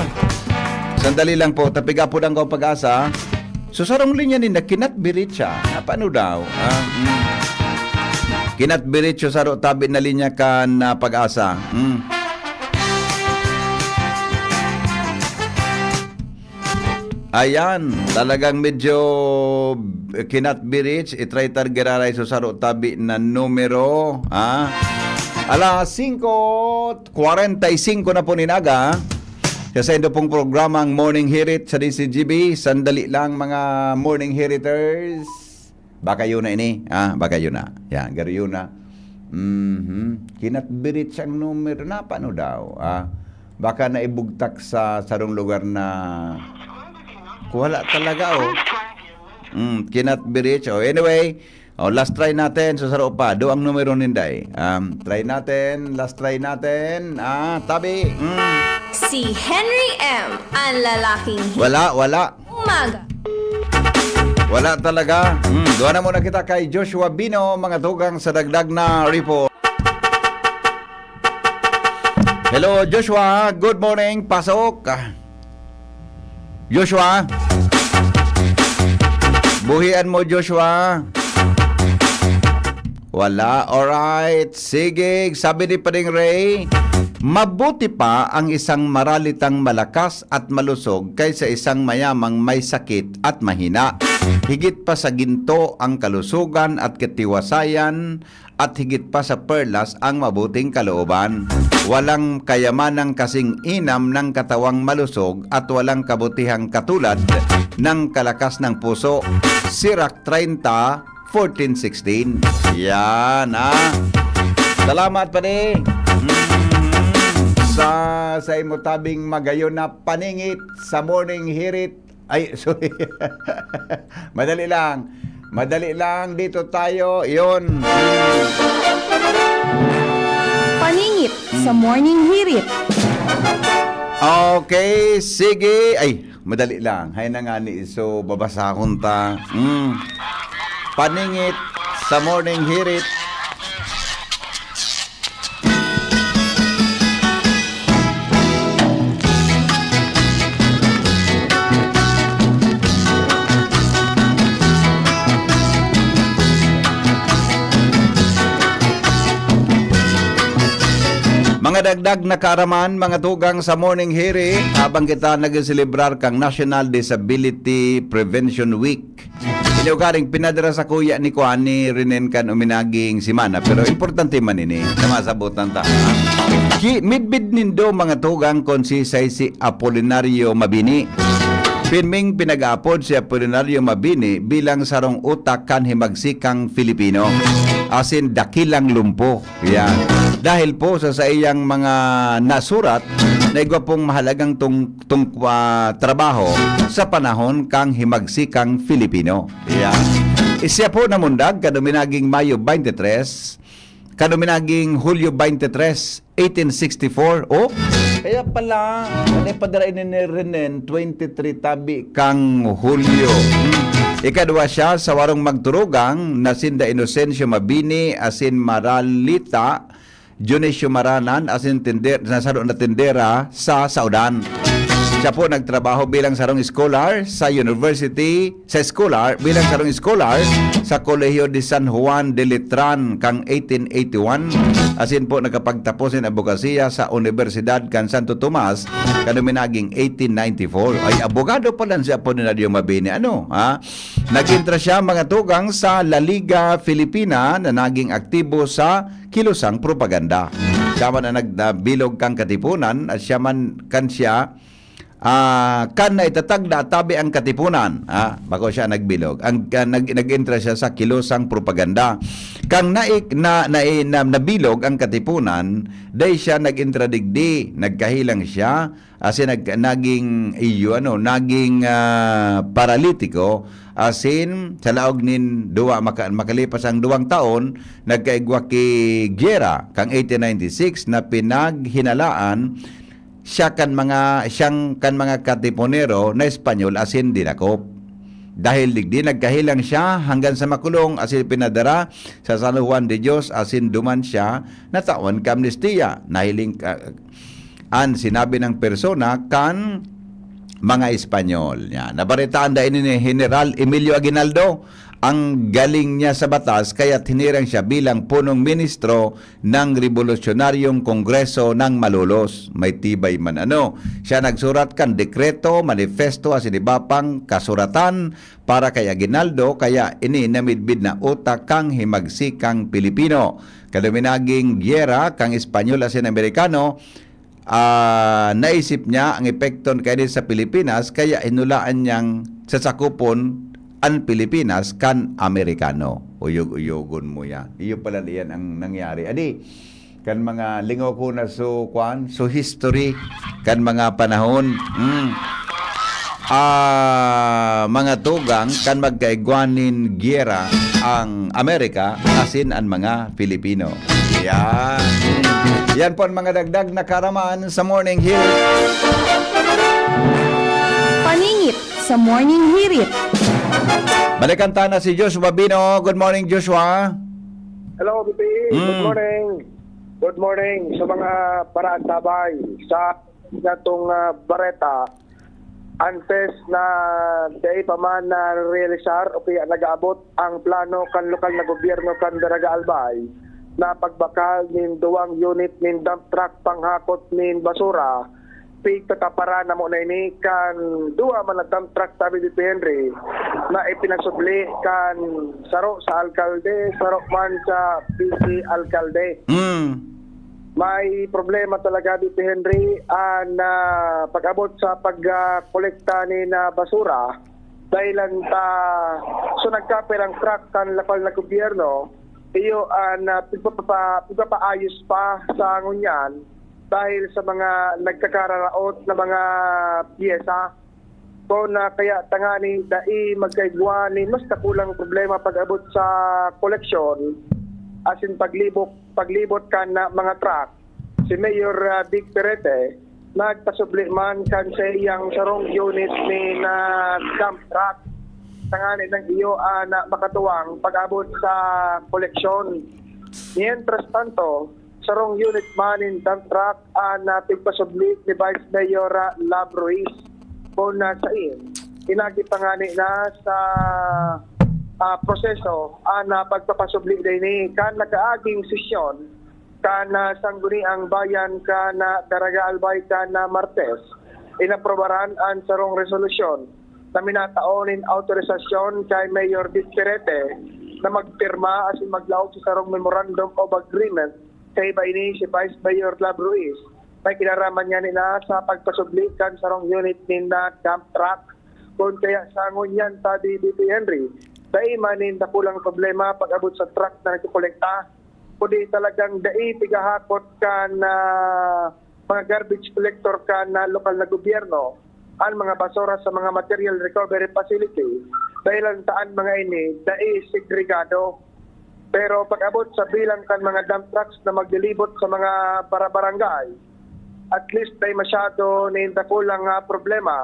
Sandali lang po, tapiga po ang Pag-asa. So, sarong linya ni na kinatbiritsa. Na paano daw? Ah, mm. Kinatbiritsa saro tabi na linya kan, ah, Pag-asa. Mm. Ayan, talagang medyo cannot be reached. I-try ta giraray sa saro tabi na numero, ha? Alas singko kwarenta y singko na po nin aga. Sa saindo pong programang Morning Hirit sa D C G B, sandali lang, mga Morning Hiriters. Baka yun na ini, ah, baka yun na. Yan, garo yun na. Mhm. Cannot be reached ang numero. Na, paano daw? Ah, baka naibugtak sa sarong lugar na wala talaga, oh. Mm, cannot be reached. Oh, anyway, oh, last try natin. So, saro pa. Do ang numero ninday. Um, try natin. Last try natin. Ah, tabi. Mm. Si Henry M, ang lalaking Wala, wala. Umaga. Wala talaga. Hmm, duha na muna kita kay Joshua Bino, mga tugang sa dagdag na report. Hello, Joshua. Good morning. Pasok. Joshua. Buhian mo, Joshua. Wala. Alright. Sige. Sabi ni Pading Ray, mabuti pa ang isang maralitang malakas at malusog kaysa isang mayamang may sakit at mahina. Higit pa sa ginto ang kalusugan at katiwasayan, at higit pa sa perlas ang mabuting kalooban. Walang kayamanang kasing inam ng katawang malusog at walang kabutihang katulad ng kalakas ng puso. Sirach treinta, fourteen sixteen. Yan, ah. Salamat, pare. Mm. Sa, sa imo tabing magayon na paningit sa morning hirit. Ay, sorry. Madali lang. Madali lang. Dito tayo. Yun. Paningit sa morning hirit. Okay, sige. Ay, madali lang. Hay na nga ni iso, babasahon ta. Mm. Paningit sa morning hirit. Mga dagdag na kaaraman, mga tugang sa Morning Hiri, habang kita nagselebrar kang National Disability Prevention Week. Ini ugaring pinadara sa kuya ni kuan ni Renen kan uminaging semana, pero importante man ini na masabutan ta, ha? Ki-, midbid nindo, mga tugang, kon si say si Apolinario Mabini. Pirming pinag-aapod si Apolinario Mabini bilang sarong utak kan himagsikang Filipino, asin dakilang lumpo. Yan. Dahil po sa saiyang mga nasurat na igwa pong mahalagang tung-, tung-, ah, trabaho sa panahon kang himagsikang Filipino. Yan. Siya po namundag kan uminaging Mayo twenty-three, kan uminaging Hulyo twenty-three, eighteen sixty-four. Oh, kaya pala, ano yung padara ini ni Renen, twenty-three tabi kang Hulyo. Hmm. Ikadwa siya sa warong magturugang na sinda Inocencio Mabini asin Maralita, Dionisio Maranan, asin tinder-, na saro na tindera sa Saodan. Siya po nagtrabaho bilang sarong scholar sa university, sa scholar, bilang sarong scholar sa Colegio de San Juan de Letran kang eighteen eighty-one. Asin po nakapagtapos nin abogasiya sa Universidad kan Santo Tomas kan uminaging eighteen ninety-four. Ay, abogado pala si Apolinario Mabini. Ano, ha? Nag-entra siya, mga tugang, sa La Liga Filipina na naging aktibo sa kilosang propaganda. Siya man ang nag-, nabilog kan Katipunan at siya man kan siya, ah, kan naitatagda tabi ang Katipunan. Ah, bako siya nagbilog. Ang, ah, nag-, nag-entra siya sa kilosang propaganda. Kang naik-, na, na, na, nabilog ang Katipunan, dai siya nag-entra digdi, nagkahilang siya, asin nag-, naging, iyo, ano, naging, ah, paralitiko, asin sa laog nin duwa, maka-, makalipas ang duwang taon, nagkaigwa ki gyera kang eighteen ninety-six na pinaghinalaan siya kan mga, siyang kan mga katipunero na Espanyol asin dinakop. Dahil digdi, nagkahilang siya hanggang sa makulong asin pinadara sa San Juan de Dios asin duman siya natawan ka amnestiya. Nahiling ka, an sinabi ng persona kan mga Espanyol. Yan. Nabaritaan da ini ni General Emilio Aguinaldo, ang galing niya sa batas, kaya't hinirang siya bilang punong ministro ng Revolusyonaryong Kongreso ng Malolos. May tibay man ano. Siya nagsurat kan dekreto, manifesto, asin iba pang kasuratan para kay Aguinaldo, kaya ini namidbid na utak kang himagsikang Pilipino. Kan duminaging gyera kang Espanyol asin Amerikano, ah, naisip niya ang epekton kaini sa Pilipinas, kaya hinulaan niyang sasakupon an Pilipinas kan Amerikano. Uyog-uyogon mo yan. Iyo pala iyan ang nangyari. Adi, kan mga lingaw ko na so, kwan, so history, kan mga panahon. Mm. Ah, mga tugang, kan magkaigwa nin gyera ang Amerika, asin an mga Pilipino. Yan. Yan po ang mga dagdag na kaaraman sa Morning Hirit. Paningit sa Morning Hirit. Balikan ta na si Joshua Bino. Good morning, Joshua. Hello, B P. Good Mm. morning. Good morning sa mga paraantabay sa natong ah, bareta. Antes na dai pa man na-realisar o kaya nag-aabot ang plano kan lokal na gobyerno kan Daraga Albay na pagbakal nin duwang unit nin dump truck panghakot nin basura, pigtataparan namo na ini kan duwa man na dump truck, sabi ni Henry, na ipinasubli kan saro sa alkalde, saro man sa vice alkalde. Mm. May problema talaga dito, Henry, ang ah, pag-abot sa pagkolekta ni na basura. Dahilan ta, so nagkapirang truck kan lokal na gobyerno, iyo ang ah, pigpapa, pigpapaayos pa sa ngunyan dahil sa mga nagkakararaot na mga pyesa. Kung na kaya tangani dai magkaigwa ni mas dakulang problema pag-abot sa koleksyon, asin paglibot, paglibot kan ah, mga truck, si Mayor ah, Vic Perete nagpasubli man kan sa iyang sarong unit ni na dump truck tangani nang iyo ah, na makatuwang pag-abot sa koleksyon. Mientras tanto, sarong unit man nin dump truck ang ah, pigpasubli ni Vice Mayor ah, Lab Ruiz. Kung nasain, inagi pa ngani na sa ah, proseso ang ah, pagpapasubli din ni kan nakaaging sesyon kan ah, Sangguniang Bayan kan ah, Daraga Albay kan ah, Martes. Inaprobaran ang sarong resolusyon na minatao nin autorisasyon kay Mayor Vic Perete na magpirma asin maglaog sa sarong Memorandum of Agreement. Kaiba ini si Vice Mayor Lab Ruiz, may kinaraman niya nila sa pagpasubli kan sarong unit nin na dump truck. Kun kaya sa ngunyan, sabi ni P P Henry, dai man nin dakulang problema pag-abot sa truck na nagkokolekta, kundi talagang dai pigahakot kan ah, mga garbage collector kan ah, lokal na gobyerno ang mga basura sa mga material recovery facility, dahilan ta an mga ini dai segregado. Pero pag-abot sa bilang kan mga dump trucks na maglilibot sa mga barabarangay, at least dai masyado nin dakulang ah, problema,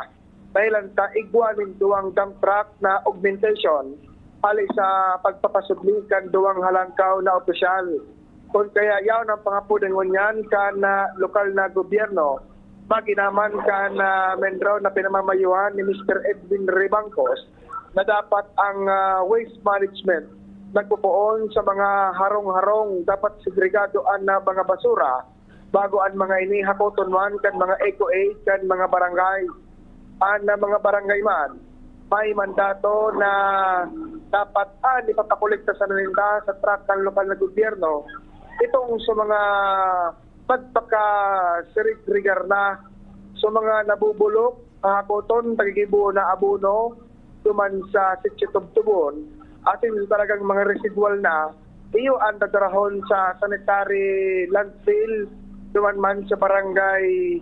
dahilan ta igwa nin duwang dump truck na augmentation hali sa pagpapasubli kan duwang halangkaw na opisyal. Kun kaya yaon ang pangapod ngunyan kan ah, lokal na gobyerno, maginaman kan ah, Mendraw na pinamamayuhan ni Mister Edwin Rebangcos na dapat ang ah, waste management nagpupoon sa mga harong-harong, dapat segregado an ah, mga basura bago an mga ini hakoton man kan mga eco aid kan mga barangay. An ah, mga barangay man may mandato na dapat an ipapakolekta sa ninda sa truck kan lokal na gobyerno itong sa mga magpakasegregar na. So mga nabubulok, hakoton, pagigibo na abono duman sa Sitio Tubtubon, asin talagang mga residual na, iyo ang dadarahon sa sanitary landfill duman man sa barangay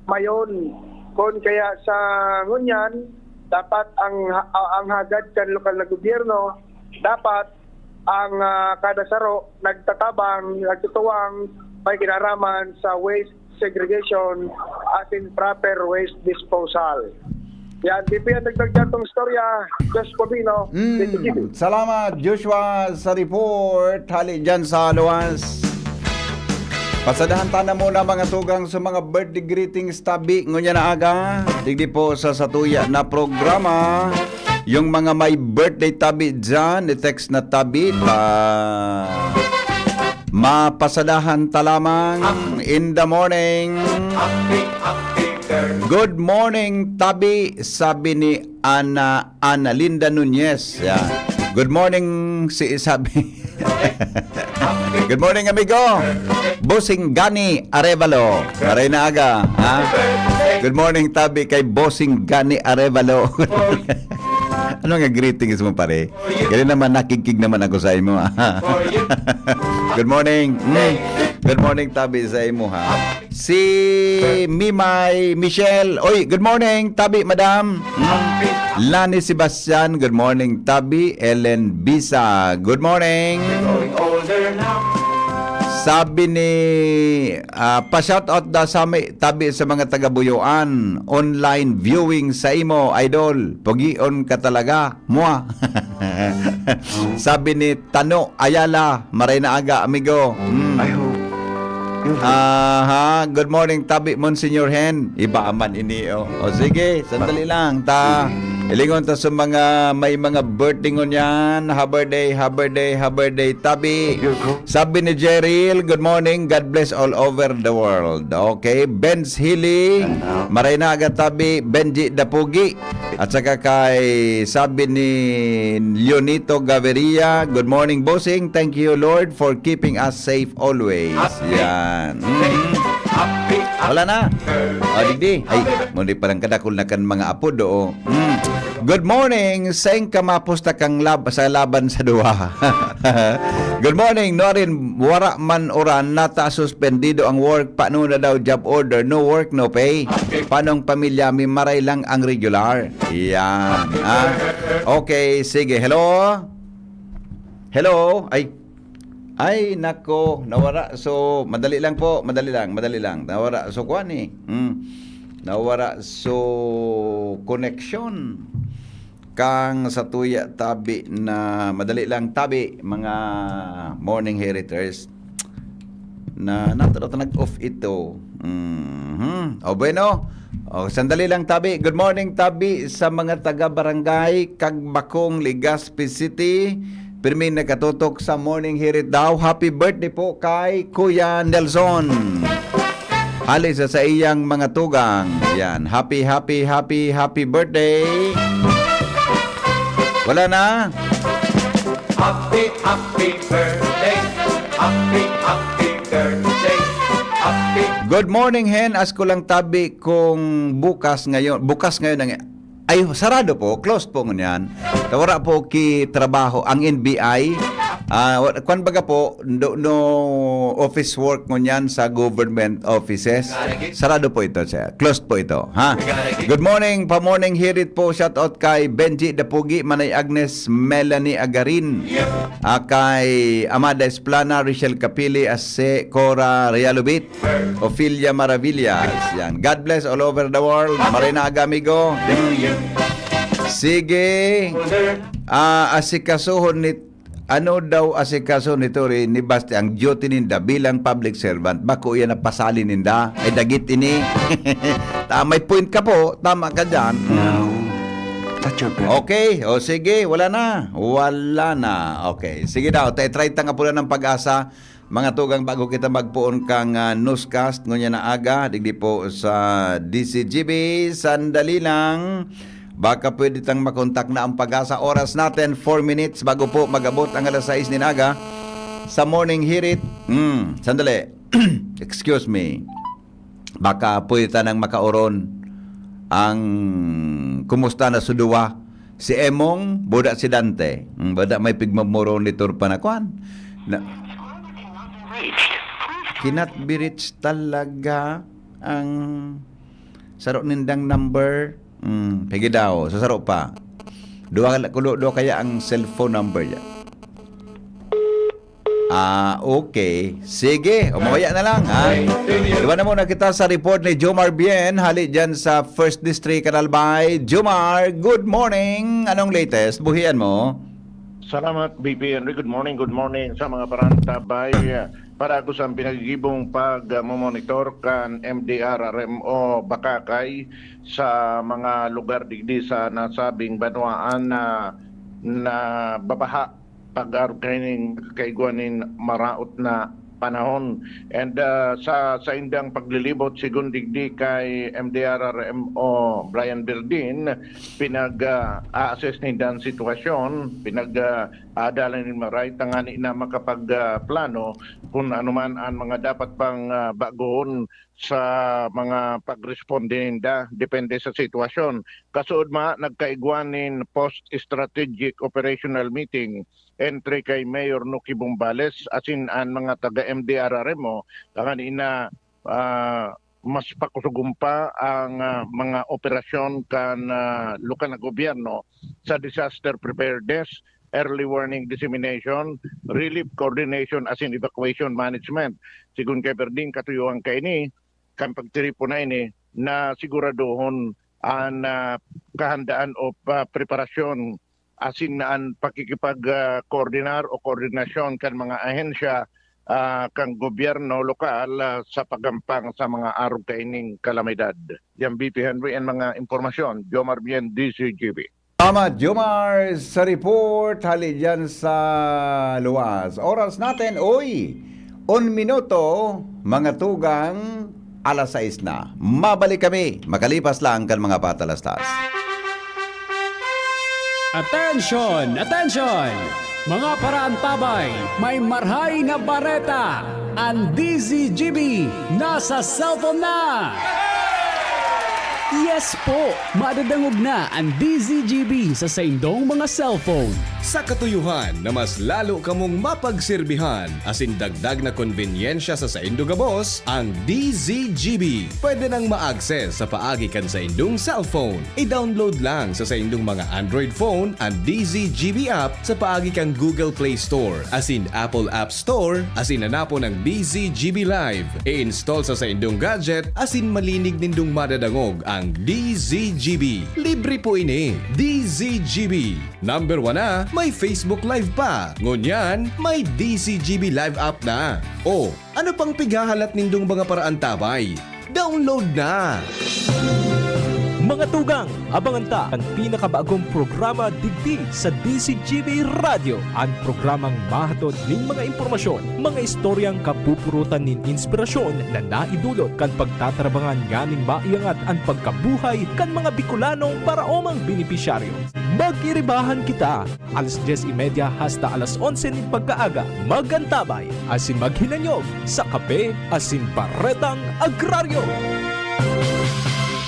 Mayon. Kon kaya sa ngunyan, dapat ang ang hagad kan lokal na gobyerno, dapat ang ah, kada saro nagtatabang, nagtutuwang may kinaraman sa waste segregation asin proper waste disposal. Yan, P P ang dagdag dyan tong istorya. Josh Covino, P T G B. Mm, salamat, Joshua, sa report. Hali dyan sa luwas. Pasadahan ta na muna, mga tugang, sa mga birthday greetings tabi ngunyan na aga. Digdi po sa satuya na programa. Yung mga may birthday tabi dyan, i-text na tabi, ta mapasadahan ta lamang in the morning. Good morning, tabi, sabi ni Ana, Ana Linda Nunez. Yan. Good morning, si sabi. Good morning, amigo. Bossing Gani Arevalo. Maray na aga, ha? Good morning, tabi, kay Bossing Gani Arevalo. Ano nga greetings mo, pare? Ganyan naman, nakigkig naman ako sa imo, ha? Good morning. Mm. Good morning, tabi, sa imo, ha? Si Mimay Michelle. Oy, good morning, tabi, madam. Mm. Lani Sebastian, good morning, tabi. Ellen Bisa, good morning. Sabi ni, ah, pa-shoutout daw sa may tabi sa mga taga-Buyoan, online viewing sa imo, idol. Pogion ka talaga, mua. Sabi ni Tano Ayala, maray na aga, amigo. Mm. I hope you have Aha, good morning, tabi, Monsignor Hen. Iba man ini, oh. O sige, sandali lang, ta. Ilingon ta sa mga, may mga birthday ngunyan. Happy birthday, happy birthday, happy birthday, tabi. Your go. Sabi ni Jeril, "Good morning, God bless all over the world." Okay, Benz Hili, And now? Maray na aga, tabi, Benji Dapugi. At saka kay, sabi ni Leonito Gaviria, "Good morning, Bossing. Thank you, Lord, for keeping us safe always." Yan. Mm. Wala na. O, digdi. Ay, muli palang kadakul na kan mga apo do, oh. Mm. Good morning. Saing ka mapusta kang lab sa laban sa duwa. Good morning, Norin. Wara man uran, nata suspendido ang work. Paano na daw job order? No work, no pay. Paano ang pamilya mi? Maray lang ang regular. Yan. Ah. Okay, sige. Hello? Hello? Ay. Ay, nako. Nawara. So, madali lang po. Madali lang. Madali lang. Nawara. So, kuwan eh. Hmm. Nawara. So, connection. Kang sa tuya tabi na madali lang tabi, mga morning heriters. Na, nato na nag-off ito. Mhm. O, bueno. O, sandali lang, tabi. Good morning, tabi, sa mga taga-barangay Cagbacong, Legazpi City. Pirmi nakatutok sa Morning Hirit daw. Happy birthday po kay Kuya Nelson. Hali sa saiyang mga tugang. Yan. Happy, happy, happy, happy birthday. Wala na? Happy, happy birthday. Happy, happy birthday. Happy Good morning, Hen. Asko lang tabi kung bukas ngayon. Bukas ngayon ang... Ay, sarado po. Closed po ngunyan. Ta wara po ki trabaho ang N B I. Ah, wa-, kwan baga po, no, no office work ngunyan sa government offices. Sarado po ito, sir. Closed po ito, ha? Good morning, pa-morning hirit po. Shout out kay Benji Dapugi, Manay Agnes, Melanie Agarin, ah, kay Amada Esplana, Richelle Capili, Ase, Cora Realobit, Ophelia Maravillas. Yan. God bless all over the world. Maray na aga, amigo. Sige. Ah, asikasuhon ni, ano daw asikaso ni Tori ni Basti ang duty ninda bilang public servant? Bako yan napasali ninda. Ay, dagit ini. Ta-, may point ka po. Tama ka dyan. Mm. Now, touch your bell. Okay. O sige, wala na. Wala na. Okay. Sige daw. Ta-, try ta nga pula ng pag-asa. Mga tugang, bago kita magpoon kang, ah, newscast ngunyan na aga, digdi po sa D C G B, sandali lang. Baka pwede tang makontak na ang pag-asa. Oras natin, four minutes bago po mag-abot ang alas sais nin aga sa Morning Hirit. Hmm, sandali. Excuse me. Baka pwede tanang makaoron ang kumusta na suduwa si Emong, buda si Dante. Hmm, buda may pigmamuro ni Turpa na kwan. Na, cannot be reached talaga ang saro nindang number. Hmm, pigi daw, sa saro pa. Duwa, kulo, duwa kaya ang cellphone number niya. Ah, okay. Sige, umawaya na lang, ha? Iwan na muna kita sa report ni Jomar Bien, hali dyan sa First District, Canal Bay. Jomar, good morning. Anong latest? Buhian mo? Salamat, B P Henry. Good morning, good morning sa mga parantabay. Padagos ang pinagigibong pagmomonitor kan M D R R M O Bacacay sa mga lugar digdi sa nasabing banwaan na nababaha pag-arog kaining kaigwa nin maraot na panahon. And, ah, sa saindang paglilibot, sigon digdi kay M D R R M O Brian Berdin, pinag, ah, a-assess ninda an sitwasyon, pinag, ah, aadalan nin maray tangani na makapag, ah, plano kun ano man an mga dapat pang, ah, bagoon sa mga pagresponde ninda, depende sa sitwasyon. Kasuodma, nagkaigwa nin post-strategic operational meeting entre kay Mayor Nuki Bombales asin an mga taga M D R R M O tangani na, ah, mas pakusogom pa ang, ah, mga operasyon kan, ah, lokal na gobyerno sa disaster preparedness, early warning dissemination, relief coordination asin evacuation management. Sigon kay Berdin, katuyohan kaini kan pagtiripon na ini na siguradohon an, ah, kahandaan o pa-, preparasyon asin na an pakikipag, ah, koordinar o koordinasyon kan mga ahensya, ah, kan gobyerno lokal, ah, sa pagampang sa mga arog kaining kalamidad. Yan, B P Henry, ang mga impormasyon. Jomar Bien, D C G B. Salamat, Jomar, sa report hali dyan sa luwas. Oras natin, uy, un minuto, mga tugang, alas sais na. Mabalik kami, makalipas lang kan mga patalastas. Attention! Attention! Mga paraantabay, may marhay na bareta! An D Z G B nasa cellphone na! Yes po! Madadangog na an D Z G B sa saindong mga cellphone. Sa katuyohan na mas lalo kamong mapagserbihan asin dagdag na konbenyensya sa saindo gabos, ang D Z G B pwede nang ma-access sa paagi kan saindong cellphone. I-download lang sa saindong mga Android phone an D Z G B app sa paagi kan Google Play Store asin Apple App Store asin hanapon ang D Z G B Live. I-install sa saindong gadget asin malinig nindong madadangog ang D Z G B. Libre po ini. D Z G B. Number one na, may Facebook Live pa. Ngunyan, may D Z G B Live app na. O, ano pang pighahalat nindong mga paraantabay? Download na! Mga tugang, abangan ta an pinakabagong programa digdi sa D Z G B Radyo, an programang mahatod nin mga impormasyon, mga istoryang kapupurutan nin inspirasyon na naidulot kan pagtatarabangan nganing maiangat an pagkabuhay kan mga Bicolanong paraomang benepisyaryo. Magkiribahan kita! Alas dyes y media hasta alas onse nin pagkaaga, mag-antabay asin maghinanyog sa Kape asin Baretang Agraryo.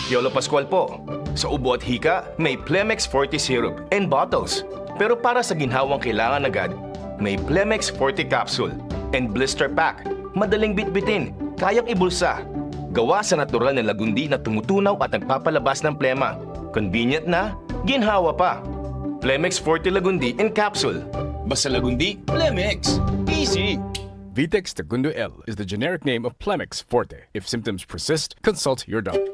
Piolo Pascual po. Sa ubo at hika, may Plemex Forte Syrup and Bottles. Pero para sa ginhawang kailangan agad, may Plemex Forte Capsule and Blister Pack. Madaling bitbitin, kayang ibulsa. Gawa sa natural na lagundi na tumutunaw at nagpapalabas ng plema. Convenient na, ginhawa pa. Plemex Forte Lagundi in Capsule. Basta Lagundi, Plemex. Easy! Vitex Tagundo L is the generic name of Plemex Forte. If symptoms persist, consult your doctor.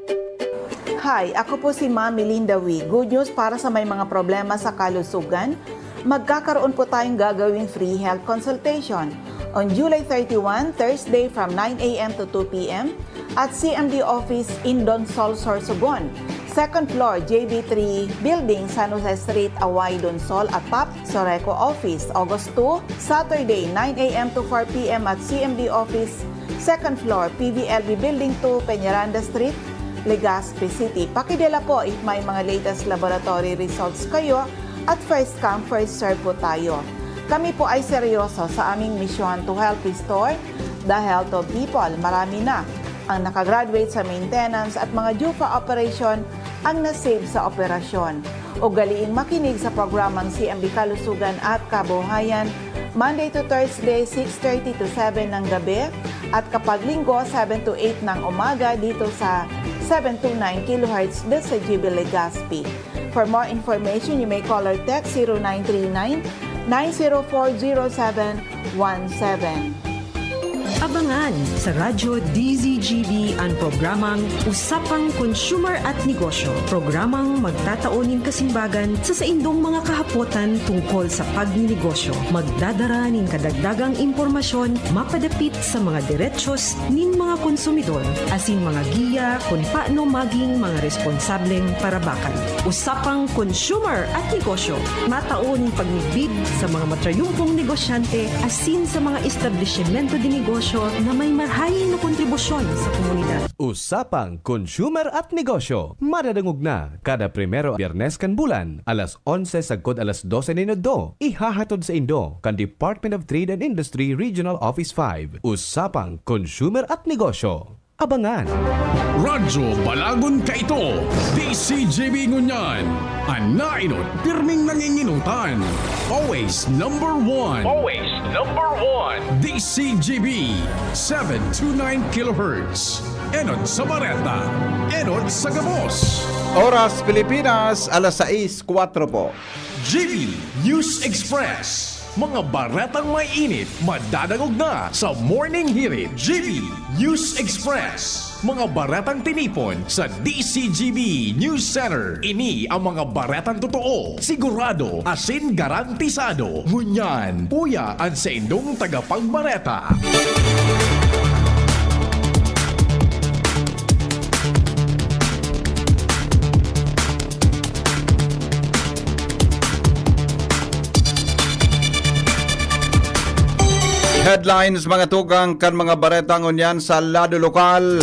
Hi, ako po si Ma'am Melinda Wee. Good news para sa may mga problema sa kalusugan. Magkakaroon po tayong gagawing free health consultation on July thirty-one, Thursday from nine a m to two p m at C M D office in Donsol, Sorsogon. Second floor, J B three Building, San Jose Street, Away, Donsol, atop Soreco Office. August two, Saturday, nine a m to four p m at C M D office, second floor, P V L B Building two, Peñaranda Street, Legazpi City. Pakidala po if may mga latest laboratory results kayo at first come, first serve po tayo. Kami po ay seryoso sa aming misyon to help restore the health of people. Marami na ang nakagraduate sa maintenance at mga DUFA operation ang na-save sa operasyon. Ugaliing makinig sa programang C M B Kalusugan at Kabuhayan, Monday to Thursday, six thirty to seven ng gabi, at kapag Linggo, seven to eight ng umaga dito sa seven two nine kilohertz D Z G B Legazpi. For more information, you may call or text zero nine three nine, nine zero four, zero seven one seven. Abangan sa Radyo D Z G B an programang Usapang Consumer at Negosyo, programang magtatao nin kasimbagan sa saindong mga kahapotan tungkol sa pagninegosyo. Magdadara nin kadagdagang impormasyon mapadapit sa mga derechos nin mga konsumidor, asin mga giya kun paano maging mga responsableng parabakan. Usapang Consumer at Negosyo, matao nin pagmidbid sa mga matrayumpong negosyante asin sa mga establisimento de negosyo na may marahay na kontribusyon sa komunidad. Usapang Consumer at Negosyo, madadangog na kada primero Biyernes kan bulan, alas onse sagkod alas dose nin udto. Ihahatod saindo kan Department of Trade and Industry Regional Office five. Usapang Consumer at Negosyo. Abangan. Radyo Balagon kaito, D C G B ngunyan. An naenot, pirming nanginginutan. Always number one. Always number one. D C G B, seven two nine kilohertz. Enot sa bareta, enot sa gabos. Oras Pilipinas, alas sais kwatro po. G B News Express. Mga baretang may init, madadangog na sa Morning Hirit. G B News Express. Mga baretang tinipon sa D C G B News Center. Ini ang mga baretang totoo, sigurado, asin garantisado. Ngunyan, uya an saindong tagapagbareta. Headlines, mga tugang, kan mga bareta ngunyan sa lado lokal.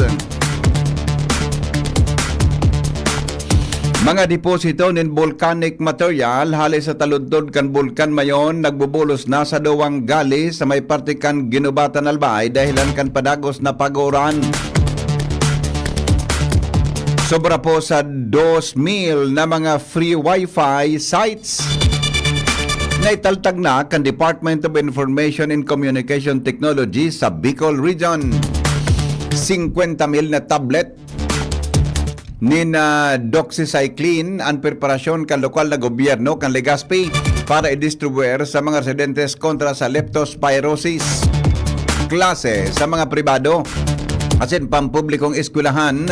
Mga deposito nin volcanic material hale sa taludtod kan Bulkan Mayon nagbubulos na sa duwang gali sa may parte kan Guinobatan, Albay, dahelan kan padagos na pag-uuran. Sobra po sa dos mil na mga free wifi sites na italtag na kan Department of Information and Communication Technology sa Bicol Region. Singkwenta mil na tablet nin, ah, doxycycline an preparasyon kan lokal na gobyerno kan Legazpi para i-distribuer sa mga residentes kontra sa leptospirosis. Klase sa mga pribado asin pampublikong eskwelahan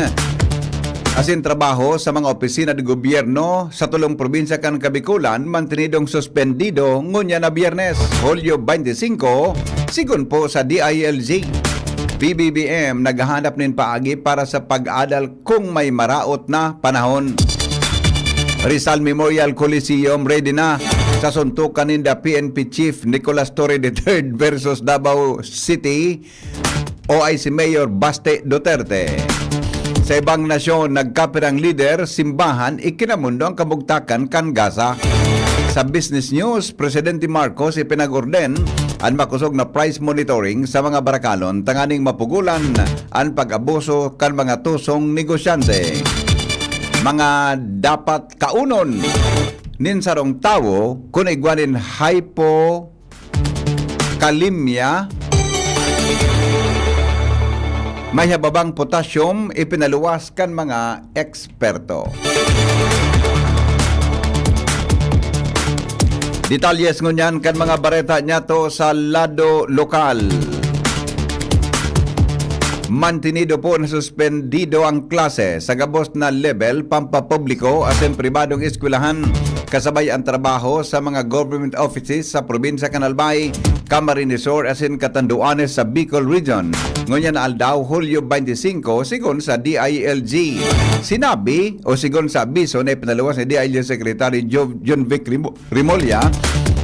asin trabaho sa mga opisina de gobyerno sa tolong probinsya kan Kabikulan mantenidong suspendido ngunyan na Biyernes, Hulyo twenty-five, sigon po sa D I L G. P B B M naghahanap nin paagi para sa pag-adal kung may maraot na panahon. Rizal Memorial Coliseum ready na sa suntukan ninda P N P Chief Nicolas Torre the third versus Davao City O I C Mayor Baste Duterte. Sa ibang nasyon, nagkapirang lider, simbahan, ikinamundo ang kabugtakan kan Gaza. Sa Business News, Presidente Marcos ipinag-orden an makosog na price monitoring sa mga barakalon tanganing mapugulan an pag-abuso kan mga tusong negosyante. Mga dapat kaunon nin sarong tawo kun igwa nin hypokalemia, may hababang potassium, ipinaluwas kan mga eksperto. Detalyes ngunyan kan mga bareta niyato sa lado lokal. Mantenido po na suspendido ang klase sa gabos na level pampapubliko asin pribadong eskwelahan, kasabay ang trabaho sa mga government offices sa probinsya kan Albay, Camarines Sur asin Catanduanes sa Bicol Region. Ngunyan na aldaw, Hulyo twenty-five, sigon sa D I L G. Sinabi o sigon sa abiso na ipinaluwas ni D I L G Secretary Jo-, John Vic Rimo-, Remulla,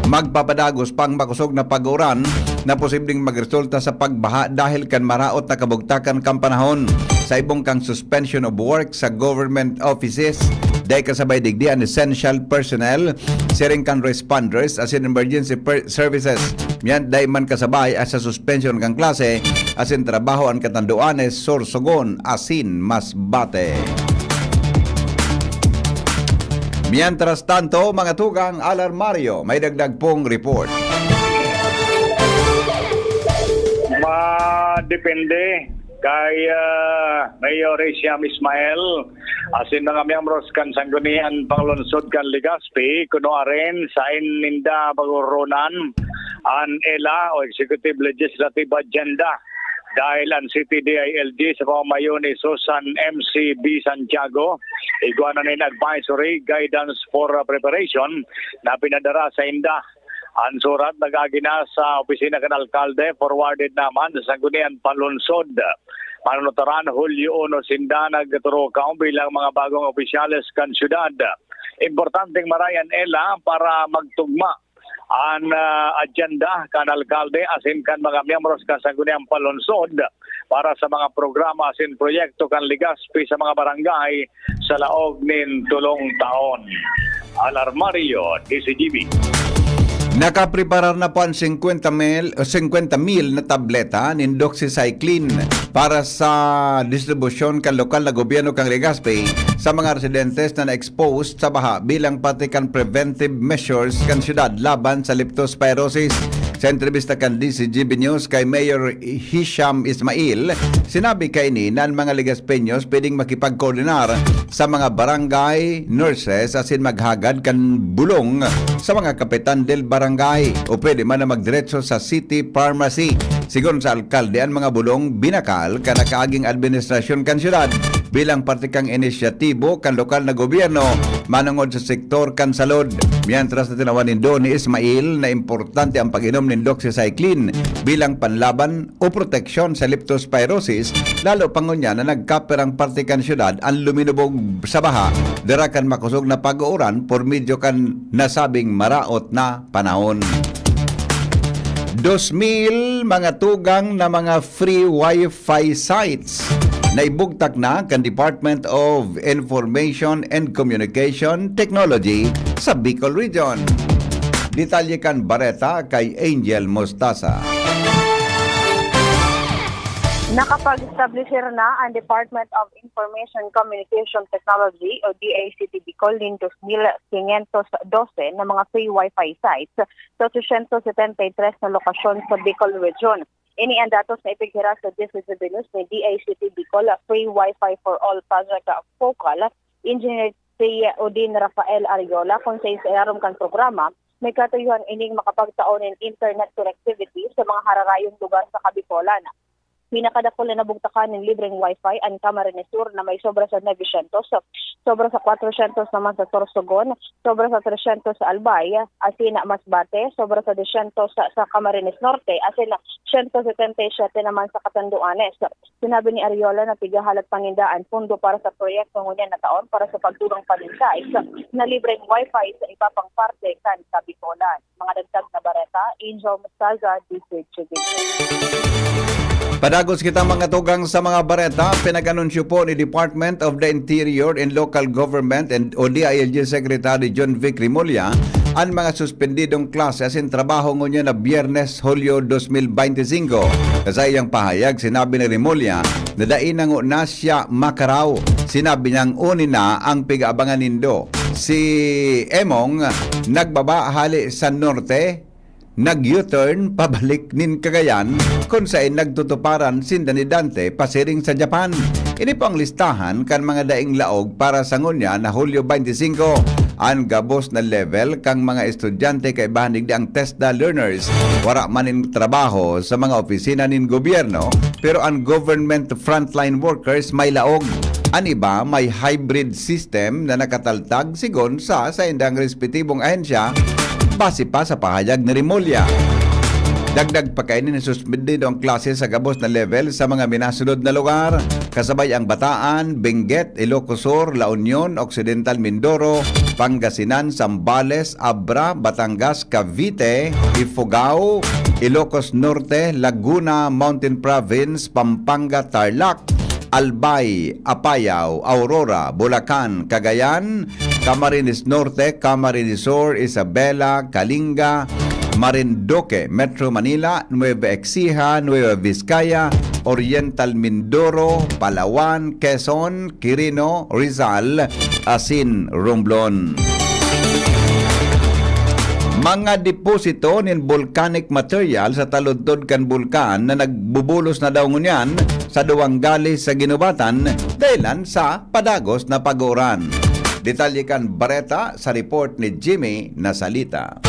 magpapadagos pa ang makosog na pag-uran na posibleng magresulta sa pagbaha dahil kan maraot na kabugtakan kan panahon. Sa ibong kang suspension of work sa government offices, dai kasabay digdi an essential personnel, siring kan responders asin emergency per-, services. Miyan dai man kasabay sa suspension kan klase asin trabaho an Catanduanes, Sorsogon asin Masbate. Mientras tanto, mga tugang, Alarmario, may dagdag pong report. Madepende kay, ah, Mayor Hisham Ismail asin mga miyembros kan Sangguniang Panglungsod kan Legazpi, kuno aren saen ninda pag-urunan an ela o executive legislative agenda Dahil ang City D I L G sa pamamayo ni Susan M C B Santiago, igwa na nin advisory guidance for preparation na pinadara sa inda. Ang surat nag-agi na sa opisina kan alkalde, forwarded naman sa Sangguniang Panlunsod. Manunutaran, Hulyo uno sinda nagturukaw bilang mga bagong opisyales kan syudad. Importanteng marayan ela para magtugma an, ah, agenda kan alkalde asin kan mga miyembros kan Sangguniang Panlunsod para sa mga programa asin proyekto kan Legazpi sa mga barangay sa laog nin tolong taon. Alarmario, D C G B. Nakapreparar na po ang singkwenta mil, singkwenta mil na tableta nin doxycycline para sa distribusyon kan lokal na gobyerno kan Legazpi sa mga residentes na na-expose sa baha bilang parte kan preventive measures kan syudad laban sa leptospirosis. Sa entrebista kan D C G B News kay Mayor Hisham Ismail, sinabi kaini na an mga Legazpeños pwedeng makipagkoordinar sa mga barangay nurses asin maghagad kan bulong sa mga kapitan del barangay o pwede man na magdiretso sa city pharmacy. Sigon sa alkalde, an mga bulong binakal kan nakaaging administrasyon kan syudad bilang parte kan inisyatibo kan lokal na gobyerno manongod sa sektor kan salud. Mientras na tinawan nindo ni Ismail na importante ang pag-inom nin doxycycline bilang panlaban o proteksyon sa leptospirosis, lalo pa ngunyan na nagkapirang parte kan syudad an luminubog sa baha dara kan makosog na pag-uuran por medyo kan nasabing maraot na panahon. Dos mil mga tugang na mga free Wi-Fi sites na ibugtak na kan Department of Information and Communication Technology sa Bicol Region. Detalye kan bareta kay Angel Mostaza. Nakapag-establisir na ang Department of Information Communication Technology o D I C T Bicol nin dos mil quinientos dose na mga free Wi-Fi sites sa otsosyentos setenta y tres na lokasyon sa Bicol Region. Ini ang datos na ipighiras sa D C G B News ni D I C T Bicol Free Wi-Fi for All Project Focal Engineer si Odin Rafael Ariola, kung sa ilarom kan programa, may katuyuhan ining makapagtao nin internet connectivity sa mga hararayong lugar sa Kabicolan. Pinakadakul na nabugtakan nin libreng Wi-Fi an Camarines Sur na may sobra sa novecientos, sobra sa kwatrosyentos naman sa Sorsogon, sobra sa tresyentos sa Albay, asin Masbate, sobra sa dosyentos sa, sa Camarines Norte, asin siyento setenta y siyete naman sa Catanduanes. Sinabi ni Ariola na tighahalat pa ninda an pondo para sa proyekto ngunyan na taon para sa pagdugang panintais na libreng Wi-Fi sa iba pang parte kan Kabicolan. Mga dagdag na bareta, Angel Mostaza, D C G B. Padagos kita, mga tugang, sa mga bareta. Pinag-anunsyo po ni Department of the Interior and Local Government and o D I L G Secretary John Vic Remulla an mga suspendidong klase asin trabaho ngunyan na Biyernes, Hulyo dos mil bente singko. Sa iyang pahayag, sinabi ni Remulla na dai na nguna siya makaraw. Sinabi niyang uni na ang pig-aabangan nindo. Si Emong nagbaba hali sa norte, nag-U-turn pabalik nin Cagayan, kun saen nagtutuparan sinda ni Dante pasiring sa Japan. Ini po ang listahan kan mga daing laog para sa ngunyan na Hulyo bente singko. An gabos na level kan mga estudyante kaibahan digdi ang TESDA learners, wara man nin trabaho sa mga opisina nin gobyerno, pero an government frontline workers may laog. An iba may hybrid system na nakataltag sigon sa saindang respetibong ahensya, base pa sa pahayag ni Remulla. Dagdag pa kaini na suspendido ang klase sa gabos na level sa mga minasunod na lugar, kasabay ang Bataan, Benguet, Ilocos Sur, La Union, Occidental Mindoro, Pangasinan, Zambales, Abra, Batangas, Cavite, Ifugao, Ilocos Norte, Laguna, Mountain Province, Pampanga, Tarlac, Albay, Apayao, Aurora, Bulacan, Cagayan, Camarines Norte, Camarines Sur, Isabela, Kalinga, Marinduque, Metro Manila, Nueva Ecija, Nueva Vizcaya, Oriental Mindoro, Palawan, Quezon, Quirino, Rizal, asin Romblon. Mga deposito nin volcanic material sa taludtod kan bulkan na nagbubulos na daw ngunyan sa duwang galis sa ginubatan dahilan sa padagos na pag-uuran. Detalye kan bareta sa report ni Jimmy Nasalita.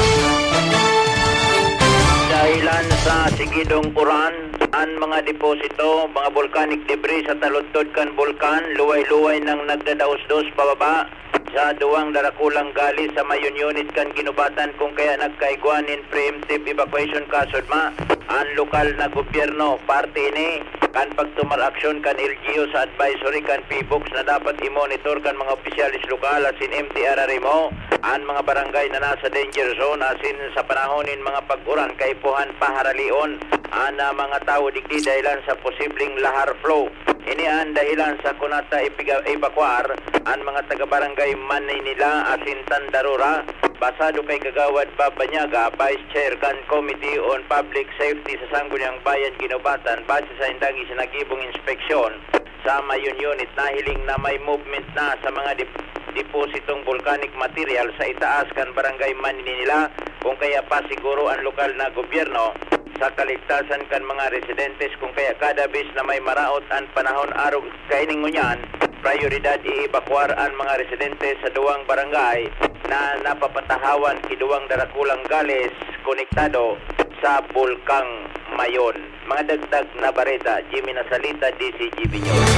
Dahilan sa sigidong uran, An mga deposito, mga volcanic debris sa taludtod kan bulkan, luway-luway nang nagdadaos-dos pababa sa duwang darakulang gali sa mayon unit kan ginubatan, kung kaya nagkaigwa nin preemptive evacuation kasudma an lokal na gobyerno. Parte ini kan pagtumar aksyon kan L G U sa advisory kan PHIVOLCS na dapat i-monitor kan mga opisyales lokal asin M D R R M O an mga barangay na nasa danger zone asin sa panahon nin mga pag-uran kaipuhan paharalion an, ah, mga tawo digdi dahilan sa posibleng lahar flow. Ini an dahilan sa kunata ipiga-, evakuar an mga taga-barangay Maninila asin Tandarura. Basado kay Kagawad Bob Banyaga, Vice Chair kan Committee on Public Safety sa Sangguniang Bayan Ginubatan, base sa indang isinagibong inspeksyon sa mayon unit, nahiling na may movement na sa mga dep-, depositong volcanic material sa itaas kan barangay Maninila, kung kaya pasiguro an lokal na gobyerno sa kaligtasan kan mga residentes, kung kaya kada bes na may maraot an panahon arog kaining ngunyan, prayoridad i-evakuar an mga residente sa duwang barangay na napapatahawan ki duwang darakulang galis konektado sa Bulkang Mayon. Mga dagdag na bareta, Jimmy Nasalita, D C G B News.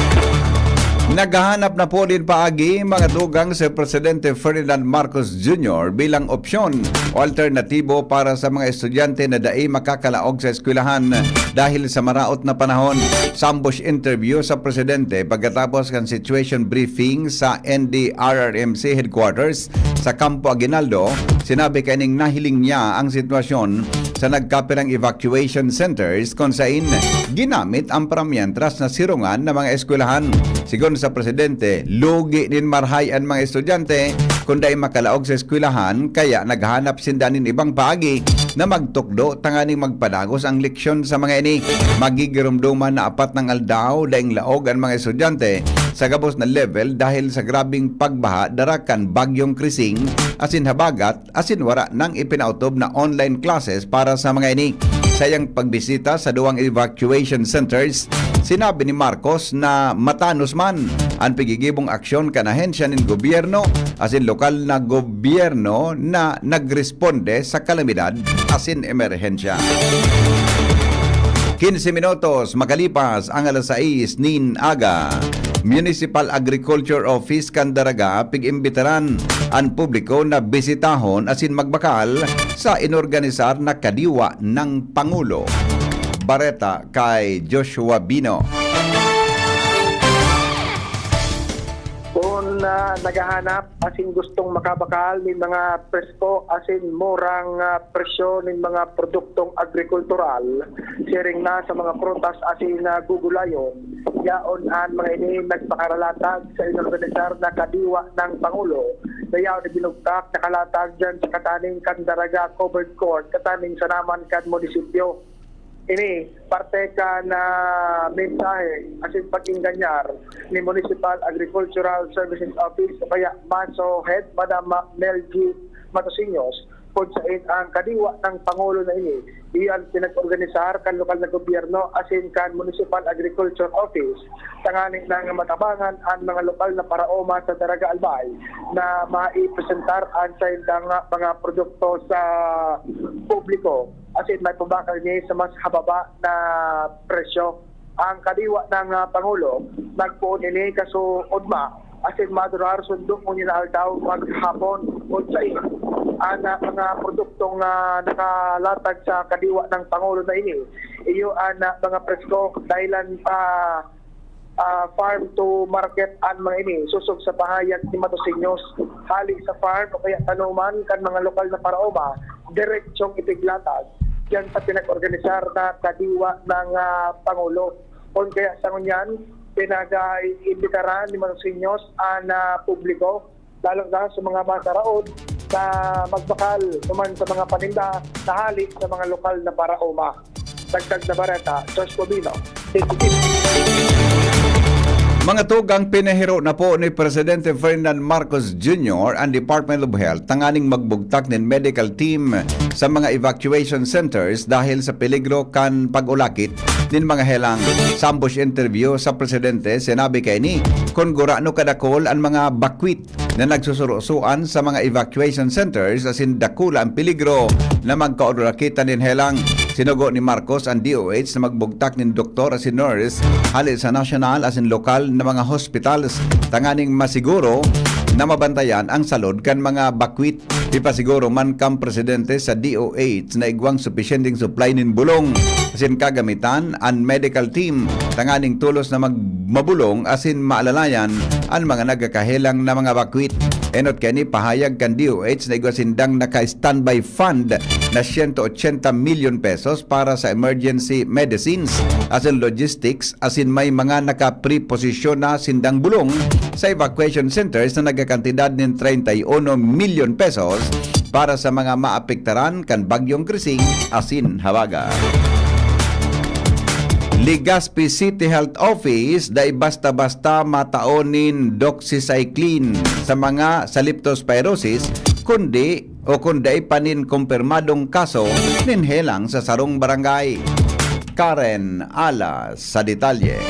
Naghahanap na po din paagi, mga tugang, si Presidente Ferdinand Marcos Junior bilang opsyon o alternatibo para sa mga estudyante na dai makakalaog sa eskwelahan dahil sa maraot na panahon. Sa ambush interview sa Presidente pagkatapos kan situation briefing sa N D R R M C headquarters sa Campo Aguinaldo, sinabi kaining nahiling niya ang sitwasyon sa nagkapirang evacuation centers kun sain ginamit ang paramientras na sirungan na mga eskwelahan. Sigon sa Presidente, lugi nin marhay an mga estudyante kun dai makalaog sa eskwelahan, kaya naghanap sinda nin ibang paagi na magtukdo tanganing magpadagos ang leksyon sa mga ini. Magigiromdoman na apat nang aldaw daing laog an mga estudyante sa gabos na level dahil sa grabeng pagbaha dara kan Bagyong Krising asin habagat asin wara nang ipinaotob na online classes para sa mga ini. Sa iyang pagbisita sa duwang evacuation centers, sinabi ni Marcos na matanos man an pigigibong aksyon kan ahensya nin gobyerno asin lokal na gobyerno na nagresponde sa kalamidad asin emerhensya. Quince minutos makalipas ang alas sais nin aga, Municipal Agriculture Office kan Daraga pig-imbitaran an publiko na bisitahon asin magbakal sa inorganisar na Kadiwa ng Pangulo. Bareta kay Joshua Bino. Kun, ah, naghahanap asin gustong makabakal nin mga presko asin murang, ah, presyo nin mga produktong agrikultural, siring na sa mga prutas asin, ah, gugulayon, yaon an mga ini nagpakaralatag sa inorganisar na Kadiwa ng Pangulo na yaon ibinugtak na kalatag diyan sa kataning kan Daraga Covered Court, kataning sanaman kan munisipyo. Ini parte kan, ah, mensahe asin pag-ingganyar ni Municipal Agricultural Services Office o kaya MASO Head, Madam Ma-, Mel G Matosiños, kun sain ang Kadiwa ng Pangulo na ini, iyo an pinag-organisar kan lokal na gobyerno asin kan Municipal Agriculture Office, tanganing nang matabangan an mga lokal na paraoma sa Daraga Albay na maipresentar an saindang mga produkto sa publiko asin maipabakal ini sa mas hababa na presyo. Ang Kadiwa ng, ah, Pangulo, nagpoon ini kasuodma asin madurar sundo ngunyan na aldaw maghapon kun sain an, ah, mga produktong, ah, nakalatag sa Kadiwa ng Pangulo na ini, iyo an, ah, mga presko dahilan pa, ah, farm to market an mga ini, sosog sa pahayag ni Matosiños. Hali sa farm o kaya tanoman kan mga lokal na paraoma, diretsyong ipiglatag diyan sa pinag-organisar na Kadiwa ng, ah, Pangulo. Kun kaya sa ngunyan, pinag-iimbitaran ni Matosiños an, ah, publiko, lalo na sa mga masaraod na magbakal naman sa mga paninda na hali sa mga lokal na paraoma. Dagdag na bareta, Josh Bobino, T T V. Mga tugang, pinahiro na po ni Presidente Ferdinand Marcos Junior ang Department of Health tanganing magbugtak nin medical team sa mga evacuation centers dahil sa peligro kan pag-ulakit nin mga helang. Sa ambush interview sa Presidente, sinabi kaini kun gurano kadakol an mga bakwit na nagsusurusoan sa mga evacuation centers asin dakula an peligro na magkaulakit nin helang. Sinugo ni Marcos an D O H na magbugtak nin doktor asin nurse hale sa nasyonal asin lokal na mga hospitals tanganing masiguro na mabantayan ang salud kan mga bakwit. Ipasiguro man kan presidente sa D O H na igwang supisyenteng supply nin bulong asin kagamitan an medical team tanganing tolos na mag-, mabolong asin maalalayan an mga nagkakahelang na mga bakwit. Enot kaini, pahayag kan D O H na igwa sindang naka-standby fund na siyento ochenta milyon pesos para sa emergency medicines asin logistics, asin may mga nakapreposisyon na sindang bulong sa evacuation centers na nagkakantidad nin treinta y uno milyon pesos para sa mga maapektaran kan Bagyong Krising asin Habaga. Legazpi City Health Office, dai basta-basta matao nin doxycycline sa mga sa leptospirosis, kundi o kun dai pa nin kumpirmadong kaso nin helang sa sarong barangay. Karen Alas sa detalye.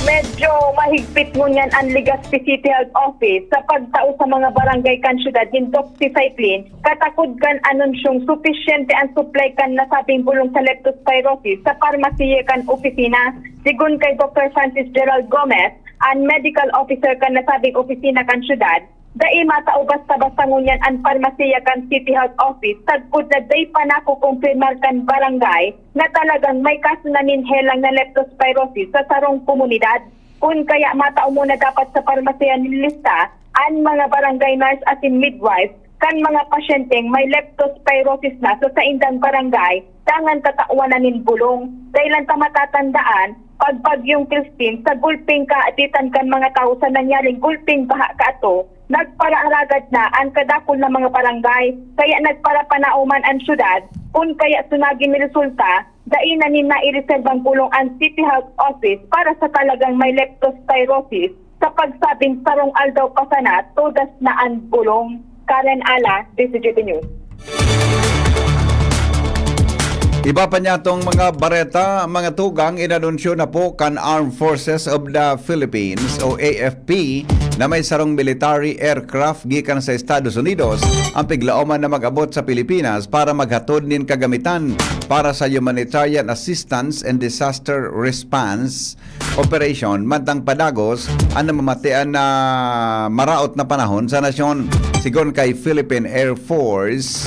Medyo mahigpit ngunyan an Legazpi City Health Office sa pagtao sa mga barangay kan syudad nin doxycycline, katakod kan anunsyong supisyente an supply kan nasabing bulong sa leptospirosis sa parmasiya kan opisina. Sigon kay Doktor Francis Gerald Gomez, an medical officer kan nasabing opisina kan syudad, dai matao basta-basta ngunyan an parmasiya kan City Health Office sagkod na dai pa nakukumpirmar kan barangay na talagang may kaso na nin helang na leptospirosis sa sarong komunidad. Kun kaya matao muna dapat sa parmasiya nin lista an mga barangay nurse asin midwife kan mga pasyenteng may leptospirosis na sa saindang barangay, dangan tatawan na nin bulong. Dai lang ta matatandaan, pag Bagyong Christine, sa gulping kaaditan kan mga tawo sa nangyaring gulping baha kaato, nagparaaragad na an kadakul na mga barangay, kaya nagparapanao man an syudad. Kun kaya sunagi ni resulta, dai na nin naireserbang bulong an City Health Office para sa talagang may leptospirosis sa pagsabing sarong aldaw pa sana todas na an bulong. Karen Ala, D C G T News. Iba pa niyatong mga bareta, mga tugang, inanunsyo na po kan Armed Forces of the Philippines o A F P na may sarong military aircraft gikan sa Estados Unidos ang piglaoman na mag-abot sa Pilipinas para maghatod nin kagamitan para sa humanitarian assistance and disaster response operation, mantang padagos an namamatean na maraot na panahon sa nasyon. Sigon kay Philippine Air Force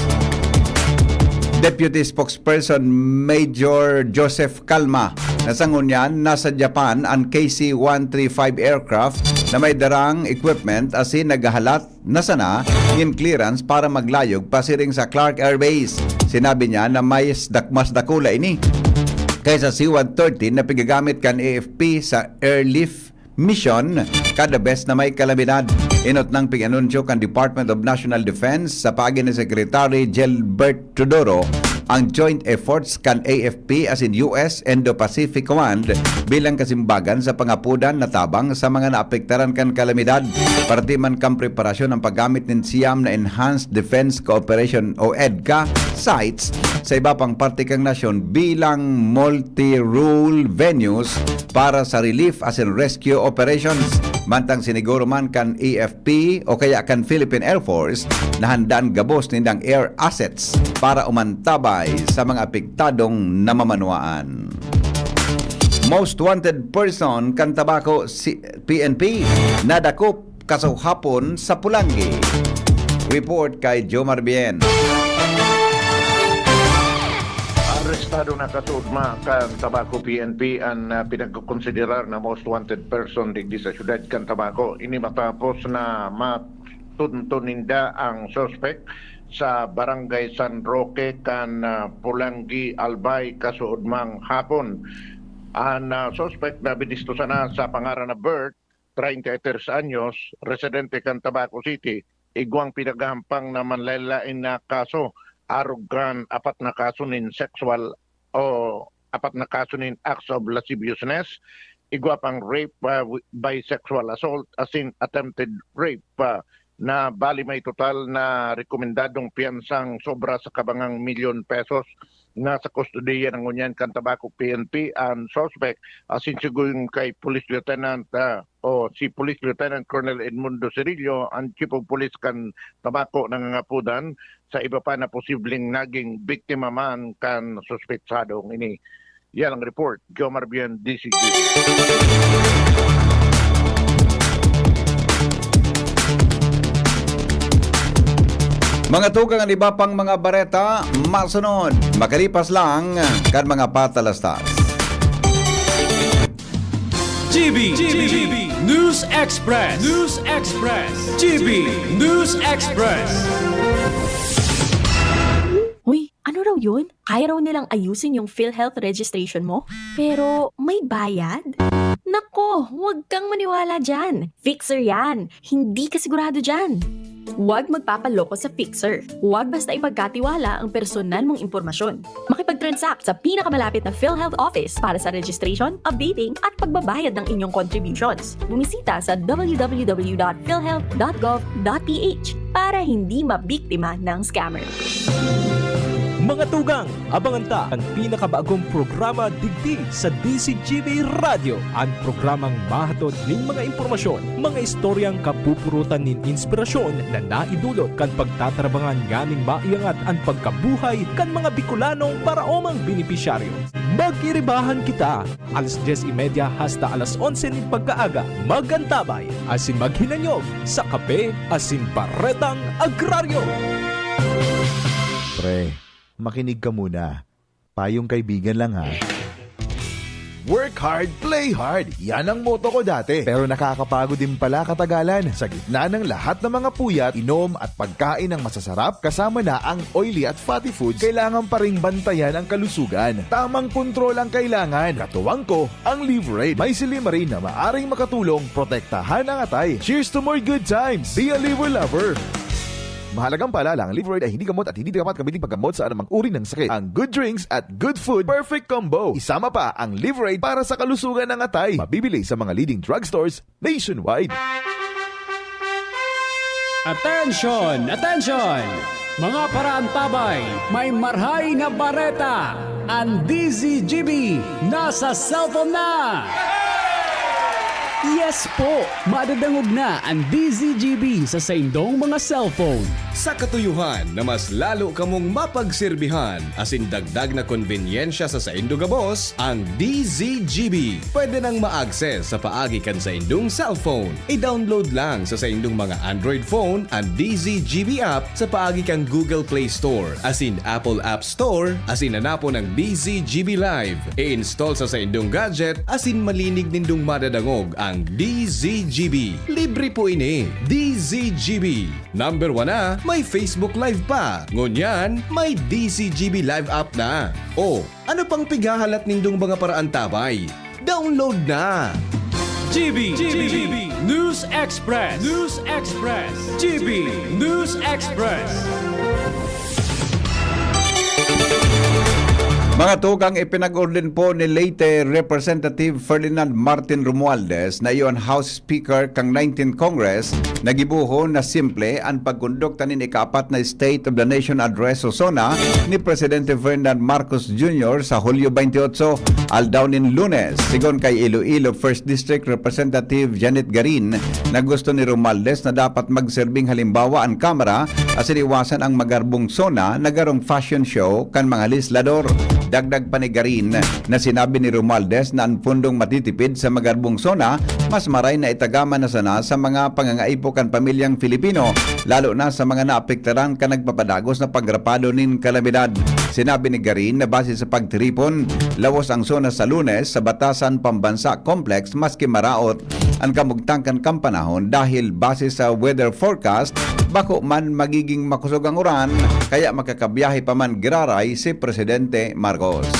Deputy Spokesperson Major Joseph Calma, na sa ngunyan nasa Japan an K C one three five aircraft na may darang equipment asin naghahalat na sana nin clearance para maglayog pasiring sa Clark Air Base. Sinabi niya na mas dak-, mas dakula ini kaysa C one thirteen na pigagamit kan A F P sa airlift mission kada bes na may kalamidad. Enot nang pig-anunsyo kan Department of National Defense sa paagi ni Secretary Gilbert Teodoro ang joint efforts kan A F P asin U S Indo-Pacific Command bilang kasimbagan sa pangapodan na tabang sa mga naapektaran kan kalamidad. Parte man kan preparasyon ang paggamit nin siyam na Enhanced Defense Cooperation o EDCA sites sa iba pang parte kan nasyon bilang multi-role venues para sa relief asin rescue operations. Mantang siniguro man kan A F P o kaya kan Philippine Air Force na handa an gabos nindang air assets para umantabay sa mga apektadong namamanwaan. Most wanted person kan Tabaco, si P N P, nadakop kasuhapon sa Pulangi. Report kay Jomar Bien. Arestado na kasuodma kan Tabaco P N P an, ah, pinagkokonsiderar na most wanted person digdi sa siyudad kan Tabaco. Ini matapos na matunton ninda ang suspek sa Barangay San Roque kan, ah, Pulangi, Albay, kasuodmang hapon. An, ah, suspek na binisto sana sa pangaran na Bert, treinta y tres anyos, residente kan Tabaco City, igwang pinaghahampang na manlaen-laen na kaso arog kan apat na kaso nin sexual o apat na kaso nin acts of lasciviousness, igwa pang rape, ah, wi-, by sexual assault, asin attempted rape, ah, na bali may total na rekomendadong piyansang sobra sa kabangang milyon pesos. Nasa kustodiya na ngunyan kan Tabaco P N P an suspect, asin sigun kay Police Lieutenant, ah, o si Police Lieutenant Colonel Edmundo Cirillo, ang Chief of Police kan Tabaco, nangangapodan sa iba pa na posibleng naging biktima man kan suspetsadong ini. Yan ang report. Jomar Bien, D C G. Mga tugang, an iba pang mga bareta masunod makalipas lang kan mga patalastas. G B, G B, News Express, News Express, G B News Express. Uy, ano raw yun? Kaya raw nilang ayusin yung PhilHealth registration mo? Pero may bayad? Nako, huwag kang maniwala dyan. Fixer yan. Hindi ka sigurado dyan. Huwag magpapaloko sa Fixer. Huwag basta ipagkatiwala ang personal mong impormasyon. Makipag-transact sa pinakamalapit na PhilHealth office para sa registration, updating at pagbabayad ng inyong contributions. Bumisita sa w w w dot philhealth dot gov dot p h para hindi mabiktima ng scammer. Mga tugang, abangan ta an pinakabagong programa digdi sa D C G B Radyo, an programang mahatod nin mga impormasyon, mga istoryang kapupurutan nin inspirasyon na naidulot kan pagtatrabangan nganing maiangat an pagkabuhay kan mga Bicolanong paraomang benepisyaryo. Magkiribahan kita, alas dyes y media hasta alas onse nin pagkaaga, mag-antabay asin maghinanyog sa Kape asin Baretang Agraryo. Pre, makinig ka muna. Payong kaibigan lang ha. Work hard, play hard. Yan ang motto ko dati. Pero nakakapagod din pala katagalan. Sa gitna ng lahat ng mga puyat, inom at pagkain ng masasarap, kasama na ang oily at fatty foods, kailangan pa ring bantayan ang kalusugan. Tamang kontrol ang kailangan. Katuwang ko, ang Liverade. May silymarin na maaring makatulong protektahan ang atay. Cheers to more good times! Be a Liver Lover! Mahalagang paalala, ang Liverade ay hindi gamot at hindi dapat gamitin paggamot sa anumang uri ng sakit. Ang good drinks at good food, perfect combo. Isama pa ang Liverade para sa kalusugan ng atay. Mabibili sa mga leading drugstores nationwide. Attention! Attention! Mga paraantabay, may marhay na bareta! An D Z G B nasa cellphone na! Yes po! Madadangog na an D Z G B sa saindong mga cellphone. Sa katuyohan na mas lalo kamong mapagserbihan asin dagdag na konbenyensya sa saindo gabos, ang D Z G B pwede nang ma-access sa paagi kan saindong cellphone. I-download lang sa saindong mga Android phone an D Z G B app sa paagi kan Google Play Store asin Apple App Store asin hanapon ang D Z G B Live. I-install sa saindong gadget asin malinig nindong madadangog ang D Z G B. Libre po ini. D Z G B. Number one na, may Facebook Live pa. Ngunyan, may D Z G B Live app na. O, ano pang pighahalat nindong mga paraantabay? Download na! G B, G B, News Express, News Express, G B News Express. Mga tugang, ipinag-orden po ni Leyte Representative Ferdinand Martin Romualdez na iyo an House Speaker kan nineteenth Congress na gibohon na simple an pagkondukta nin ikaapat na State of the Nation Address o SONA ni Presidente Ferdinand Marcos Junior sa Hulyo twenty-eight, aldaw nin Lunes. Sigon kay Iloilo First District Representative Janet Garin na gusto ni Romualdez na dapat magserbing halimbawa an Kamara asin iwasan ang magarbong SONA na garong fashion show kan mga legislador. Dagdag pa ni Garin na sinabi ni Romualdez na an pondong matitipid sa magarbong SONA mas maray na itagama na sana sa mga pangangaipo kan pamilyang Filipino, lalo na sa mga naapektaran kan nagpapadagos na pagrapado nin kalamidad. Sinabi ni Garin na base sa pagtiripon, lawos ang SONA sa Lunes sa Batasan Pambansa Complex maski maraot an kamugtang kan kampanahon dahil base sa weather forecast, bako man magiging makosog ang uran, kaya makakabiyahe pa man giraray si Presidente Marcos.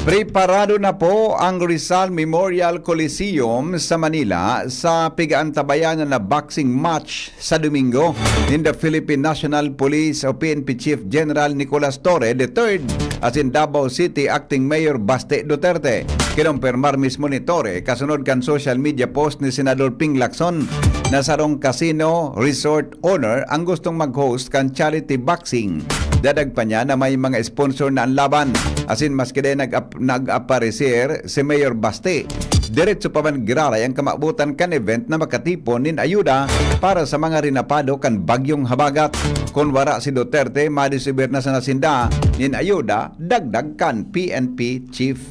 Preparado na po ang Rizal Memorial Coliseum sa Manila sa pigaantabayanan na boxing match sa Domingo ninda Philippine National Police o P N P Chief General Nicolas Torre the third asin Davao City Acting Mayor Baste Duterte. Kinumpirmar mismo ni Torre, kasunod kan social media post ni Senador Ping Lacson, na sarong casino resort owner ang gustong mag-host kan charity boxing. Dadag pa niya na may mga sponsor na an laban, asin maski dai nag-ap-, nag-aparecer si Mayor Baste, diretso pa man giraray ang kamawotan kan event na makatipon nin ayuda para sa mga rinapado kan Bagyong Habagat. Kun wara si Duterte, madisubir na sana sinda nin ayuda, dagdag kan P N P chief.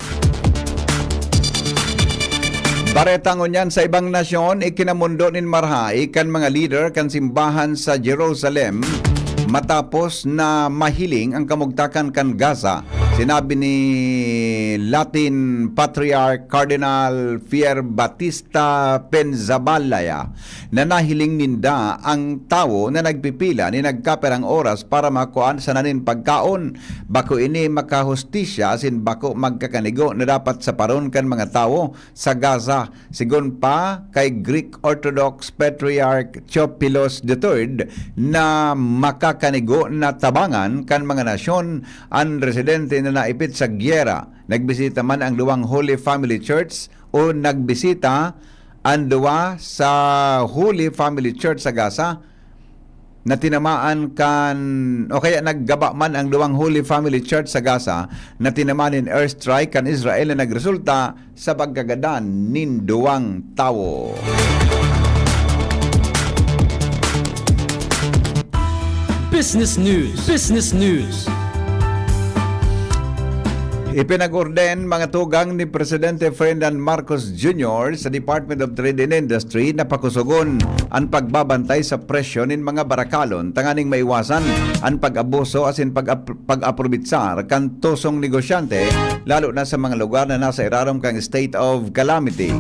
Bareta ngunyan sa ibang nasyon, ikinamondo nin marahay kan mga lider kan simbahan sa Jerusalem matapos na mahiling ang kamugtakan kan Gaza. Sinabi ni Latin Patriarch Cardinal Pier Battista Pizzaballa na nahiling ninda ang tawo na nagpipila nin nagkapirang oras para makuan sana nin pagkaon. Bako ini makahustisya asin bako magkakanigo na dapat saparon kan mga tawo sa Gaza, sigon pa kay Greek Orthodox Patriarch Theophilus the third, na makakanigo na tabangan kan mga nasyon an residente na naipit sa giyera. Nagbisita man ang duwang Holy Family Church o nagbisita an duwa sa Holy Family Church sa Gaza na tinamaan kan, o kaya naggaba man ang duwang Holy Family Church sa Gaza na tinamaan nin airstrike kan Israel na nagresulta sa pagkagadan nin duwang tawo. Business News. Business News. Ipinag-orden mga tugang ni Presidente Ferdinand Marcos Junior sa Department of Trade and Industry na pakusogon an pagbabantay sa presyo nin mga barakalon tanganing maiwasan an pag-abuso asin pag-ap-, pag-aprobitsar kan tusong negosyante, lalo na sa mga lugar na nasa irarom kan state of calamity.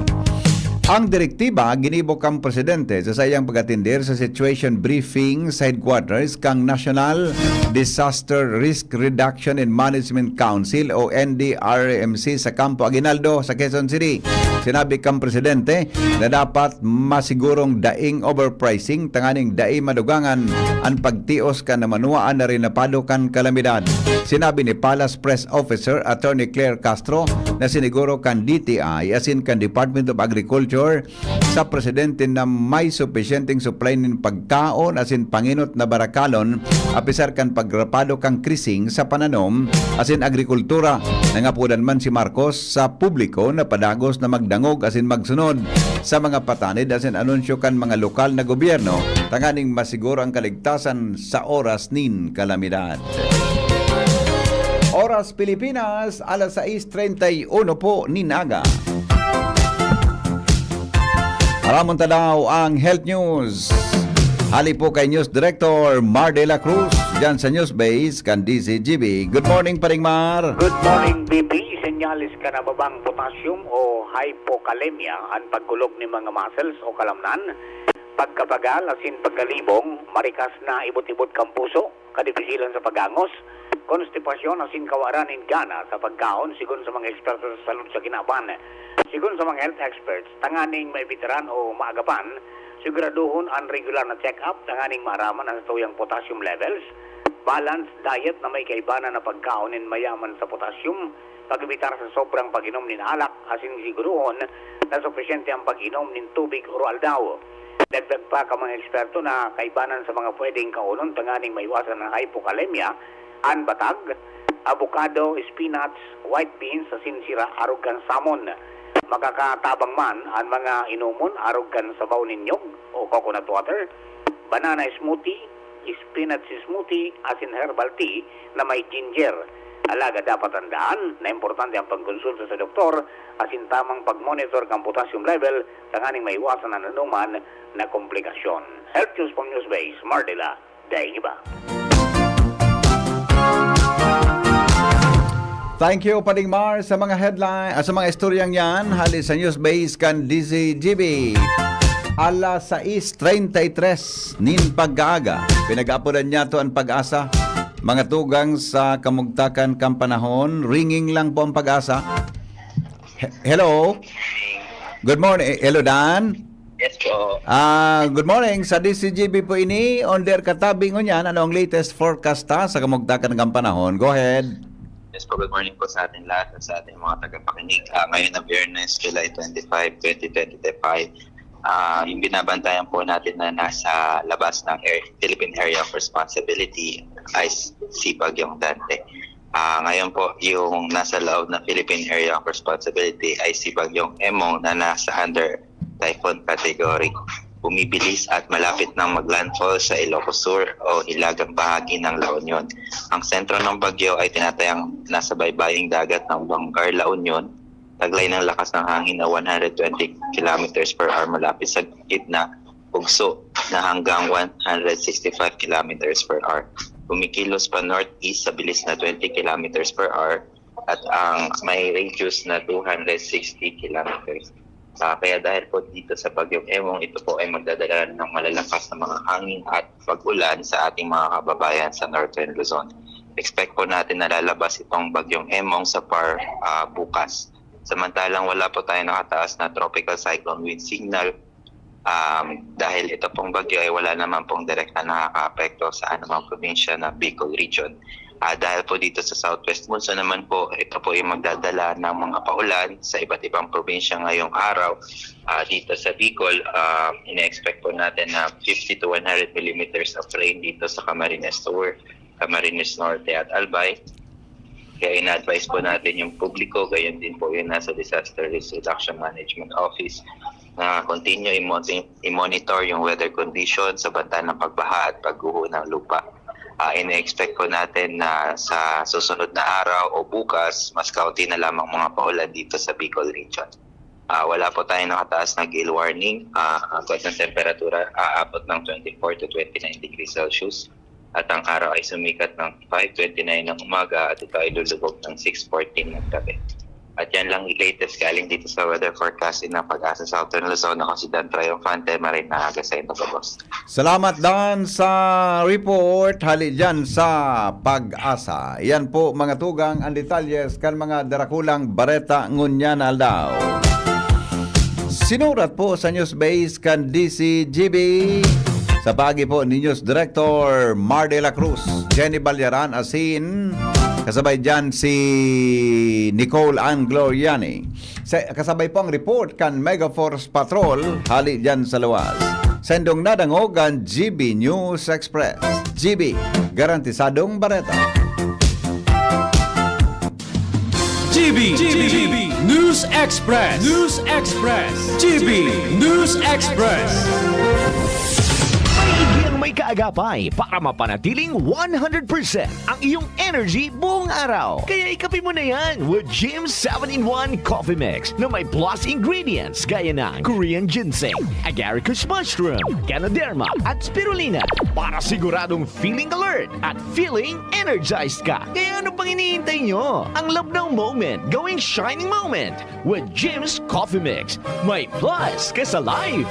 Ang direktiba ginibo kan presidente sa saiyang pag-atender sa situation briefing sa headquarters kan National Disaster Risk Reduction and Management Council o N D R M C sa Campo Aguinaldo sa Quezon City. Sinabi kan presidente na dapat masigurong daing overpricing tanganing dai madugangan an pagtios kan namanwaan na rinapado kan kalamidad. Sinabi ni Palace Press Officer Attorney Claire Castro na siniguro kan D T I asin kan Department of Agriculture sa presidente na may supisyenteng supply nin pagkaon asin pangenot na barakalon, apisar kan pagrapado kan krising sa pananom asin agrikultura. Nangapodan man si Marcos sa publiko na padagos na magdangog asin magsunod sa mga patanid asin anunsyo kan mga lokal na gobyerno tanganing masiguro ang kaligtasan sa oras nin kalamidad. Oras Pilipinas, alas sais treinta y uno po nin aga. Aramon ta daw ang health news. Hali po kay News Director Mar de la Cruz, dyan sa News Base kan D Z G B. Good morning, Paring Mar. Good morning, B P. Senyales kan nababang potassium o hypokalemia, an pagkulog ni mga muscles o kalamnan, pagkabagal asin pagkalibong, marikas na ibot-ibot kan puso, kadipisilan sa pag-angos, konstipasyon asin kawaran nin gana sa pagkaon, sigon sa mga eksperto sa salud sa kinaban. Sigon sa mga health experts, tanganing maibitaran o maagapan, siguraduhon an regular na check-up tanganing maaraman an satuyang potassium levels, balanced diet na may kaibanan na pagkaon nin mayaman sa potassium, pag-ebitar sa sobrang pag-inom nin alak, asin sigurohon na supisyente an pag-inom nin tubig oro-aldaw. Dagdag pa kan mga eksperto na kaibanan sa mga pwedeng kaonon tanganing maiwasan an hypokalemia, an batag, abokado, spinach, white beans, asin sira arog kan salmon. Makakatabang man an mga inomon arog kan sabaw nin nyog o coconut water, banana smoothie, spinach smoothie, asin herbal tea na may ginger. Alagad dapat tandaan na importante an pagkonsulta sa doktor asin tamang pag-monitor kan potassium level tanganing maiwasan an anoman na komplikasyon. Health News from Newsbase, Mardela, daing iba. Thank you, Paring Mar, sa mga headline, ah, sa mga istoryang yan, hali sa News Base kan D Z G B. Alas sais treinta y tres nin pagkaaga, pinag-aapodan niyato an Pag-asa. Mga tugang sa kamugtakan kan panahon, ringing lang po ang Pag-asa. He-, hello? Good morning. Eh, hello, Dan? Yes po. Ah, good morning. Sa D Z G B po ini, on the air katabi ngunyan, ano ang latest forecast ta sa kamugtakan kan panahon? Go ahead. Yes po, good morning po sa ating lahat at sa ating mga tagapakinig. Ah, ngayon na Biyernes, July twenty-five, twenty twenty-five. Ah, yung binabantayan po natin na nasa labas ng Air- Philippine Area of Responsibility ay s- si Bagyong Dante. Ah, ngayon po, yung nasa loob ng Philippine Area of Responsibility ay si Bagyong Emong na nasa under typhoon category. Bumibilis at malapit nang maglandfall sa Ilocos Sur o hilagang bahagi ng La Union. Ang sentro ng bagyo ay tinatayang nasa baybaying dagat ng Bangar, La Union, taglay ng lakas ng hangin na one hundred twenty kilometers per hour malapit sa gitna, bugso na hanggang one hundred sixty-five kilometers per hour. Kumikilos pa northeast sa bilis na twenty kilometers per hour at ang may radius na two hundred sixty kilometers. Ah, kaya dahil po dito sa Bagyong Emong, ito po ay magdadala ng malalakas na mga hangin at pag-ulan sa ating mga kababayan sa Northern Luzon. Expect po natin na lalabas itong Bagyong Emong sa par ah, bukas. Samantalang wala po tayong nakataas na tropical cyclone wind signal, um, dahil ito pong bagyo ay wala naman pong direkta nakakaapekto sa anumang probinsya ng Bicol Region. Ah, dahil po dito sa southwest monsoon naman po, ito po yung magdadala ng mga paulan sa iba't ibang probinsya ngayong araw. Ah, dito sa Bicol, ah, ina-expect po natin na fifty to one hundred millimeters of rain dito sa Camarines Sur, Camarines Norte at Albay. Kaya ina-advise po natin yung publiko, gayon din po yung nasa Disaster Risk Reduction Management Office, na continue i-monitor yung weather condition sa banta ng pagbaha at pagguho ng lupa. Ah, ina-expect po natin na sa susunod na araw o bukas, mas kaunti na lamang mga paulan dito sa Bicol Region. Ah, wala po tayong nakataas na gale warning. Ah, ang agos ng temperatura aabot ng twenty-four to twenty-nine degrees Celsius. At ang araw ay sumikat ng five twenty-nine ng umaga at ito ay lulubog ng six fourteen ng gabi. At yan lang yung latest galing dito sa weather forecasting ng Pag-asa Southern Luzon. Ako si Dan Triunfante. Maray na aga sa inyo, boss. Salamat, Dan, sa report hali dyan sa Pag-asa. Yan po, mga tugang, ang detalyes kan mga darakulang bareta ngunyan na aldaw. Sinurat po sa news base kan D C G B sa pagi po ni News Director Mar de la Cruz, Jenny Balyaran, asin kasabay dyan si Nicole Angloriani. Sa, kasabay po ang report kan Megaforce Patrol hali dyan sa luwas. Sendong nadangog ang G B News Express. G B, garantisadong bareta. G B, G B, News Express, News Express, G B, News Express. May igiyang may kaagapay para mapanatiling one hundred percent ang iyong energy buong araw. Kaya ikape mo na yan with Jim seven-in-one Coffee Mix na may plus ingredients gaya ng Korean ginseng, agaricus mushroom, ganoderma at spirulina para siguradong feeling alert at feeling energized ka. Kaya ano pang hinihintay nyo? Ang labnaw moment gawing shining moment with Jim's Coffee Mix. May plus ka sa life!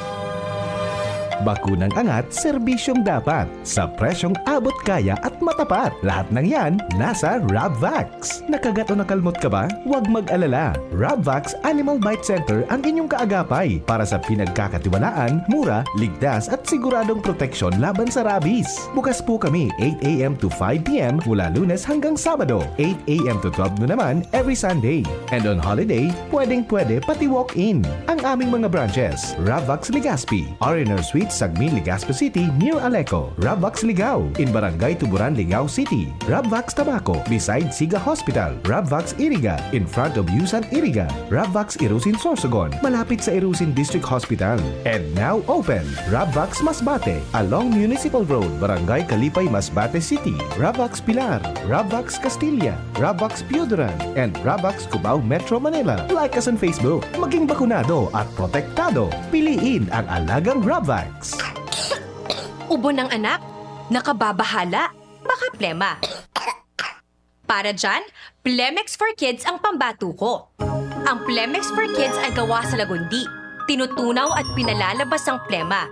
Bakunang angat, serbisyong dapat, sa presyong abot kaya at matapat. Lahat ng yan, nasa Rabvax. Nakagat o nakalmot ka ba? Huwag mag-alala. Rabvax Animal Bite Center ang inyong kaagapay para sa pinagkakatiwalaan, mura, ligtas at siguradong proteksyon laban sa rabies. Bukas po kami eight a.m. to five p.m. mula Lunes hanggang Sabado, eight a.m. to twelve noon naman every Sunday. And on holiday, pwedeng-pwede pati walk-in. Ang aming mga branches, Rabvax Legazpi, R and R Suite, Sagmin, Legazpi City, near Aleco, Rabvax Ligao, in Barangay Tuburan, Ligao City, Rabvax Tabaco, beside Siga Hospital, Rabvax Iriga, in front of Yusan Iriga, Rabvax Irusin Sorsogon, malapit sa Irusin District Hospital. And now open, Rabvax Masbate, along Municipal Road, Barangay Kalipay, Masbate City, Rabvax Pilar, Rabvax Castilla, Rabvax Pioduran, and Rabvax Cubao, Metro Manila. Like us on Facebook. Maging bakunado at protektado. Piliin ang alagang Rabvax. Ubo ng anak? Nakababahala? Baka plema. Para dyan, Plemex for Kids ang pambato ko. Ang Plemex for Kids ay gawa sa lagundi. Tinutunaw at pinalalabas ang plema.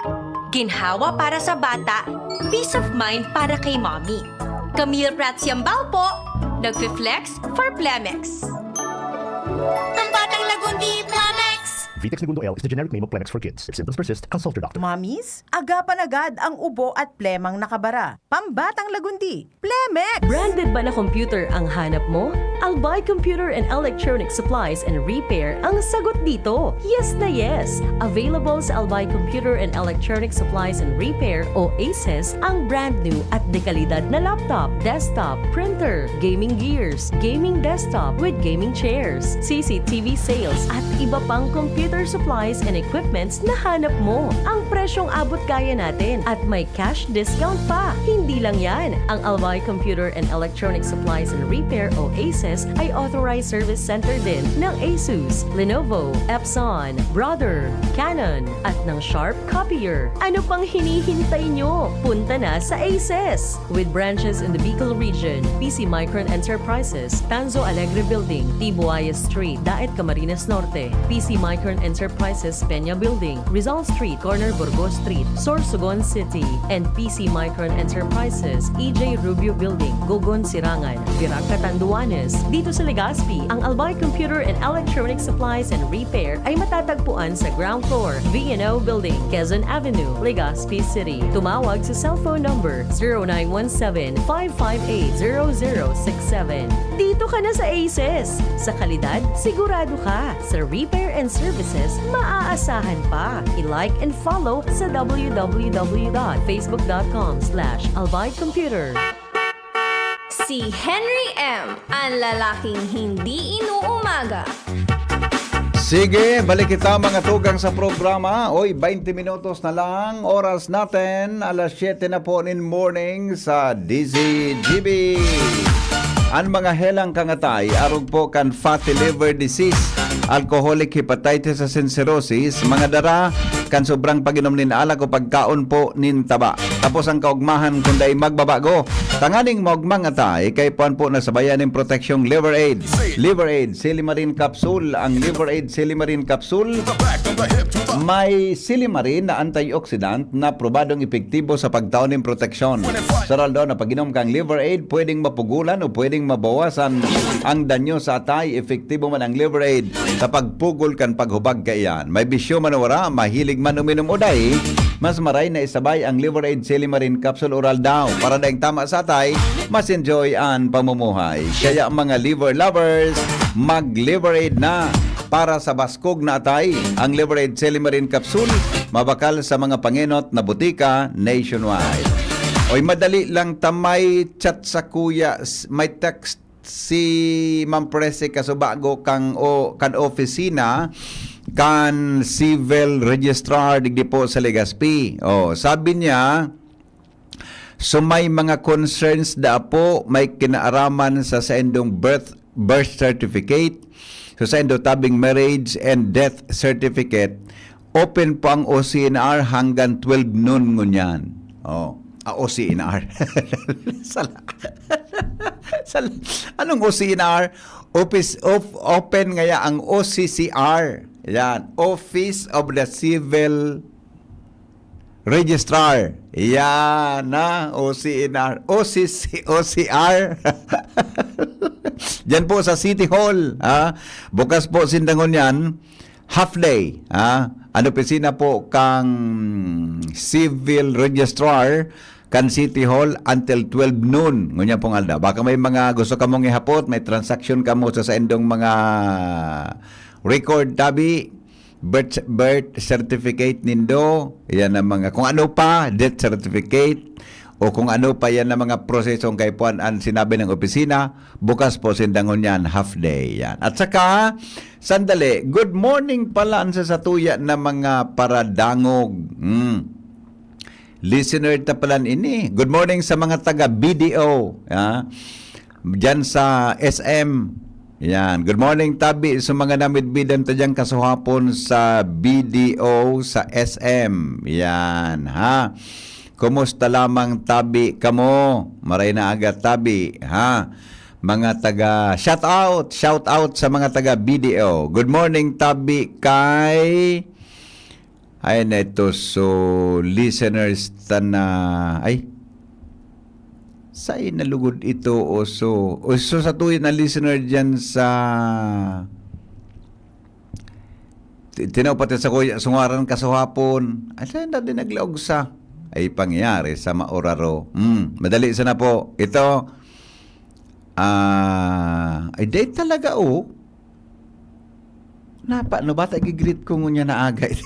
Ginhawa para sa bata, peace of mind para kay mommy. Camille Prats Yambao po, nagfi-flex for Plemex. Ang batang lagundi, Plemex! Vitex Negundo L is the generic name of Plemex for kids. If symptoms persist, consult your doctor. Mamis, agapan agad ang ubo at plemang nakabara. Pambatang lagundi, Plemex! Branded ba na computer ang hanap mo? Albay Computer and Electronic Supplies and Repair ang sagot dito. Yes na yes! Available sa Albay Computer and Electronic Supplies and Repair o ACES ang brand new at dekalidad na laptop, desktop, printer, gaming gears, gaming desktop with gaming chairs, C C T V sales at iba pang computer supplies and equipments na hanap mo. Ang presyong abot kaya natin at may cash discount pa. Hindi lang yan. Ang Albay Computer and Electronic Supplies and Repair o ACES ay authorized service center din ng Asus, Lenovo, Epson, Brother, Canon, at ng Sharp Copier. Ano pang hinihintay nyo? Punta na sa ACES! With branches in the Bicol region, P C Micron Enterprises, Tanzo Alegre Building, Tibuaya Street, Daet, Camarines Norte, P C Micron Enterprises, Peña Building, Rizal Street, corner Burgos Street, Sorsogon City, and P C Micron Enterprises, E J Rubio Building, Gogon, Sirangan, Virac, Catanduanes. Dito sa Legazpi, ang Albay Computer and Electronic Supplies and Repair ay matatagpuan sa ground floor, V and O Building, Quezon Avenue, Legazpi City. Tumawag sa cellphone number zero nine one seven, five five eight, zero zero six seven. Dito ka na sa ACES! Sa kalidad, sigurado ka! Sa repair and services, maaasahan pa! I-like and follow sa w w w dot facebook dot com slash albay computer. Si Henry M, ang lalaking hindi inuumaga. Sige, balik kita mga tugang sa programa. Oy, twenty minutos na lang. Oras natin, alas siyete na po nin morning sa D Z G B. An mga helang kangatay, arog po kan fatty liver disease, alcoholic hepatitis asin cirrhosis, mga dara kan sobrang pag-inom nin alak o pagkaon po nin taba. Tapos ang kaugmahan kun dai magbabago. Tanganing maugmang atay, kaipuhan po na sabayan nin proteksyong Liver Aid. Liver Aid, Silimarin Capsule. Ang Liver Aid Silimarin Capsule may silimarin na antioxidant na probadong epektibo sa pagtao nin proteksyon. Sa raldo na pag-inom kang Liver Aid, pwedeng mapugulan o pwedeng mabawasan ang danyo sa atay. Epektibo man ang Liver Aid sa pagpugol kan paghubag kaiyan. May bisyo man o wara, mahilig man uminom o dai, mas maray na isabay ang Liver Aid Silimarin Capsule Oral daw para daing tama sa atay, mas enjoy an pamumuhay. Kaya mga liver lovers, mag-Liver Aid na! Para sa baskog na atay, ang Liver Aid Silimarin Capsule mabakal sa mga pangenot na butika nationwide. Oy, madali lang ta may chat sa kuya, s- may text si Ma'am Presi Kasubago kang o kan opisina kan civil registrar digdi po sa Legazpi. Oh, sabi niya, so may mga concerns da po may kinaaraman sa saindong birth birth certificate, so saindo tabing marriage and death certificate, open po ang O C N R hanggang twelve noon ngunyan. Oh, ah, O C N R. Sala. Sala. Anong O C N R? Office of open ngaya ang O C C R. Yan, Office of the Civil Registrar. Yan na, O C N R. O C C, O C R. Diyan po sa City Hall. Ha? Bukas po sindangon yan. Half day. Ha? An opisina po kang Civil Registrar kan City Hall until twelve noon. Ngunyan pong aldaw. Baka may mga gusto kamong ihapot, may transaction kamo sa saindong mga record tabi, birth, birth certificate nindo, yan ang mga, kung ano pa, death certificate, o kung ano pa yan ang mga prosesong kaipuhan ang sinabi ng opisina, bukas po sindangon yan, half day. Yan. At saka, sandali, good morning pala ang sa satuya na mga paradangog. Hmm. Listener ta palan ini. Good morning sa mga taga B D O, ha? Diyan sa S M. Yan. Good morning, tabi sa mga namidbidan ta diyang kasuhapon sa B D O sa S M. Yan, ha? Kumusta lamang tabi kamo? Maray na aga tabi, ha? Mga taga, shout out, shout out sa mga taga B D O. Good morning, tabi kay Ay na ito, so listeners ta na, ay, sa nalugod ito, o so, o so sa tuyo na listener dyan sa, Ti-, tinao pati sa kuya, sungaran kasuhapon. Ay, sa na din naglaog sa. Ay, pangyari sa mauraro. Hmm, madali sana po. Ito, ah, ay, dahil talaga, oh. Napa, no, bata gigreet ko ngunya na agay.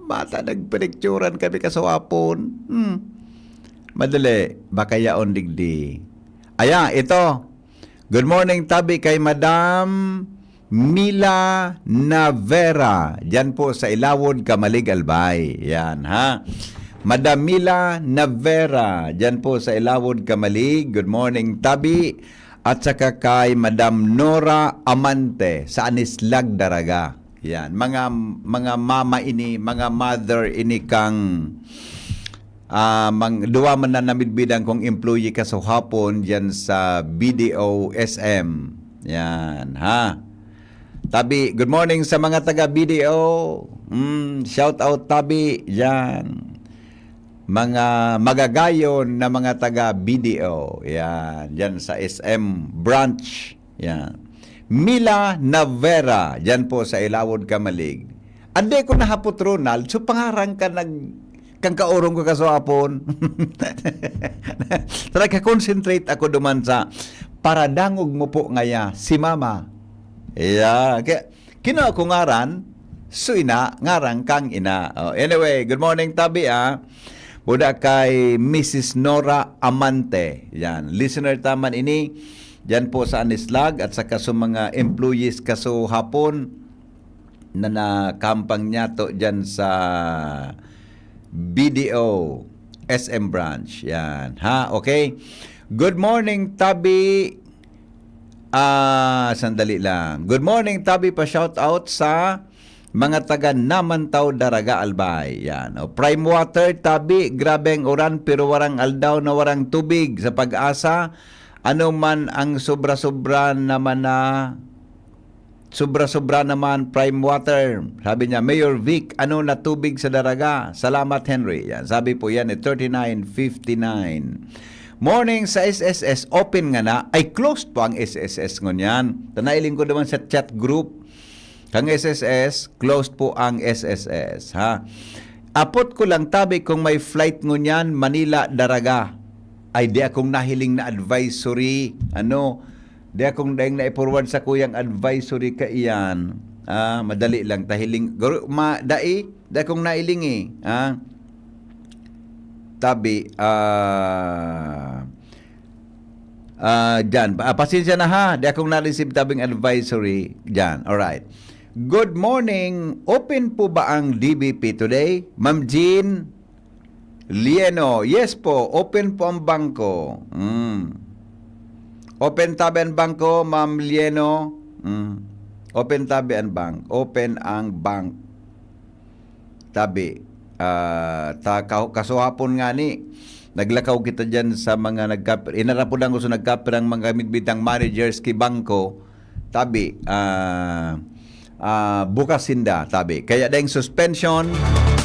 Bata, nagpinicturan kami kasuhapon. Hmm. Madali, baka yaon digdi. Aya, ito. Good morning, tabi kay Madam Mila Navera. Diyan po sa Ilawod, Camalig, Albay. Yan, ha? Madam Mila Navera, diyan po sa Ilawod, Camalig. Good morning, tabi. At saka kay Madam Nora Amante sa Anislag, Daraga. Yan, mga, mga mama ini, mga mother ini kang, ah, mang-, duwa man na namidbidan kong employee kasuhapon diyan sa B D O S M. Yan, ha. Tabi, good morning sa mga taga B D O. Mm, shout out, tabi. Yan. Mga magagayon na mga taga B D O. Yan, diyan sa S M branch. Yan. Mila Navera, diyan po sa Ilawod, Camalig. Ande ko nahapot, Ronald, so pangaran ka nag-, kang kaurong ko kasuhapon. Talaga, concentrate ako duman sa paradangog mo po ngaya, si Mama. Yeah. Kaya, kinua ko ngaran, so ina, ngaran kang ina. Oh, anyway, good morning, tabi, ah. Buda kay Missus Nora Amante. Yan. Listener ta man ini. Diyan po sa Anislag at saka sa mga employees kasuhapon na nakampang niyato diyan sa B D O S M branch. Yan. Ha? Okay? Good morning, tabi. Ah, sandali lang. Good morning, tabi. Pa-shout out sa mga taga Namantaw, Daraga, Albay. Yan. O, Prime Water, tabi. Grabe ang uran, pero warang aldaw na warang tubig sa Pag-asa. Ano man ang sobra-sobra naman na, sobra-sobra naman, Prime Water. Sabi niya, "Mayor Vic, ano na tubig sa Daraga? Salamat, Henry." Yan. Sabi po yan, eh, thirty-nine fifty-nine. Morning sa S S S, open nga na. Ay, closed po ang S S S ngunyan. Ta nailing ko naman sa chat group. Kang S S S, closed po ang S S S, ha? Apot ko lang, tabi, kung may flight ngunyan, Manila, Daraga. Ay, di akong nahiling na advisory. Ano? Di akong daing na-forward sa kuyang advisory kaiyan. Ah, madali lang, tahiling. Garo-, ma-, dai, di akong nailing eh. Ah? Tabi, ah, ah, dyan. Ah, pasensya na ha, di akong na-receive tabing advisory dyan. Alright. Good morning. Open po ba ang D B P today? Ma'am Jean Lieno. Yes po, open po ang bangko. Mm. Open tabi ang bangko, Ma'am Lieno. Mm. Open tabi ang bank. Open ang bank. Tabi, ah, ta-, ka-, kasuhapon ngani, naglakaw kita diyan sa mga nagkap-, inarapodan ko sa nagkapirang mga midbitang managers ki bangko, tabi, ah, ah, bukas sinda, tabi. Kaya daing suspension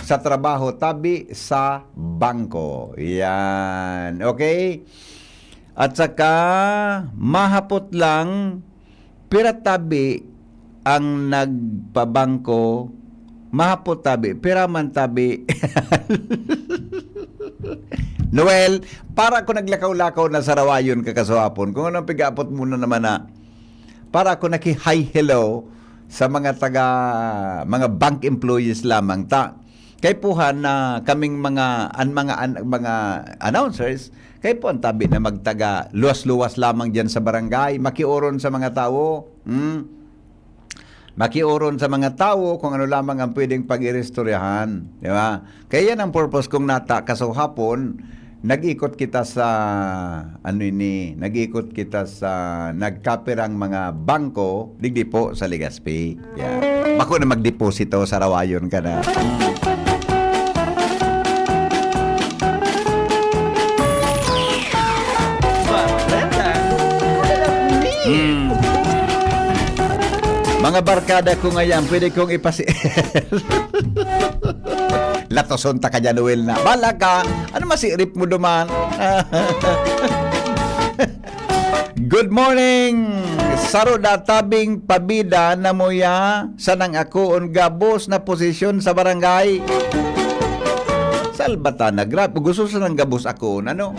sa trabaho, tabi, sa bangko. Yan. Okay? At saka, mahapot lang, pira tabi ang nagpabangko, mahapot tabi, pira man tabi. Noel, para ko naglakaw-lakaw na sa rawayon kakasuhapon, kung anong pig-aapot mo na naman na, para ako naki-hi hello sa mga taga, mga bank employees lamang ta. Kaipuhan na kaming mga, an-, mga, an-, mga announcers, kaipuhan tabi na magtaga luwas-luwas lamang diyan sa barangay, makioron sa mga tawo, hmm? Makioron sa mga tawo kung ano lamang ang pwedeng pag-iristoryahan, di ba? Kaya yan ang purpose kong nata, kasuhapon, nag-ikot kita sa, ano ini, nag-ikot kita sa nagkapirang mga bangko, digdi po sa Legazpi. Yan. Bako na magdeposito sa rawayon ka na. Mm. Mga barkada ko ngayon, pwede kong ipasi-, latoson ta ka dyan, Noel, na. Bala ka. Ano masirip mo duman? Good morning! Saro da tabing pabida na muya sa nang akoon gabos na posisyon sa barangay. Salbata na grab. Gusto sa nang gabos akoon, ano?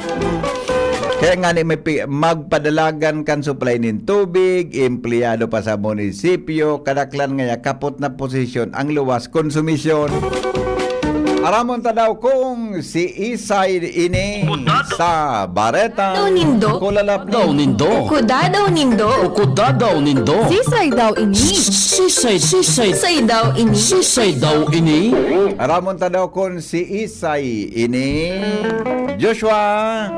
Kaya nga ni may pi- magpadalagan kan supply nin tubig, empleyado pa sa munisipyo, kadaklan ngaya kapot na posisyon ang luwas konsumisyon. Aramon ta daw kung si Isay ini sa Bareta. Daw nindo. Kulalap Daw nindo. Kuda daw nindo. Kuda daw nindo. Sisay daw ini. Sisay, sisay. Sisay daw ini. Sisay daw ini. Aramon ta daw kun si Isay ini. Joshua.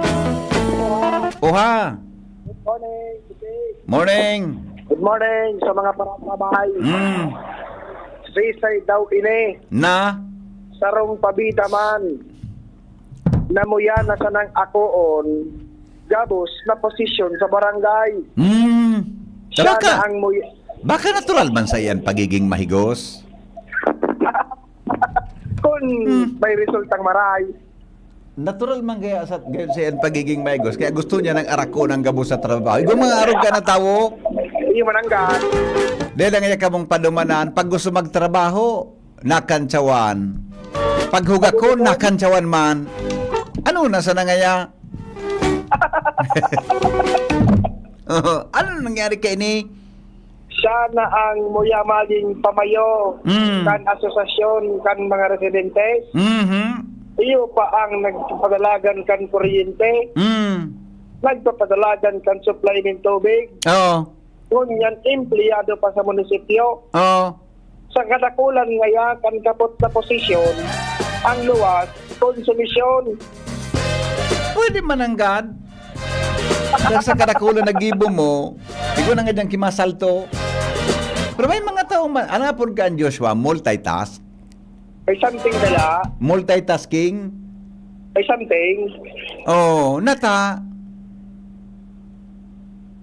Oha. Good morning, Jose. Morning. Good morning sa mga paratabay. Mm. Sisay daw ini. Na? Sarong pabida man. Namuya na sanang akoon, gabos na posisyon sa barangay. Mm. Siya Baka, na ang muy- baka natural man sa iyan pagiging mahigos. Kung Hmm. may resultang maray. Natural man kaya sa, sa iyan pagiging mahigos. Kaya gusto niya nang arako ng gabos sa trabaho. Igwa mga arog ka na tawo. Iyo manangga. Dahil lang iya kamong padumanan, pag gusto magtrabaho, nakantsawan. Pag hugakon, nakantsawan man. Ano na sa nangaya? Oo. Ano nangyari kay ni? Siya na ang muya maging pamayo Mm. kan asosasyon kan mga residente. Mhm. Iyo pa ang nagpapadalagan kan kuryente. Mm. Nagpapadalagan kan supply nin tubig. Oo. Ngunyan, empleyado pa sa munisipyo. Oo. Sa kadakulan ngaya kan kapot na posisyon, ang luwas, konsumisyon. Pwede mananggad. Dahil sa kadakulan na gibo mo, ikaw na nga dyan kimasalto. Pero may mga tao man, ano nga po ka, Joshua, multitask? May something kaya? Multitasking? May something? Oo, nata.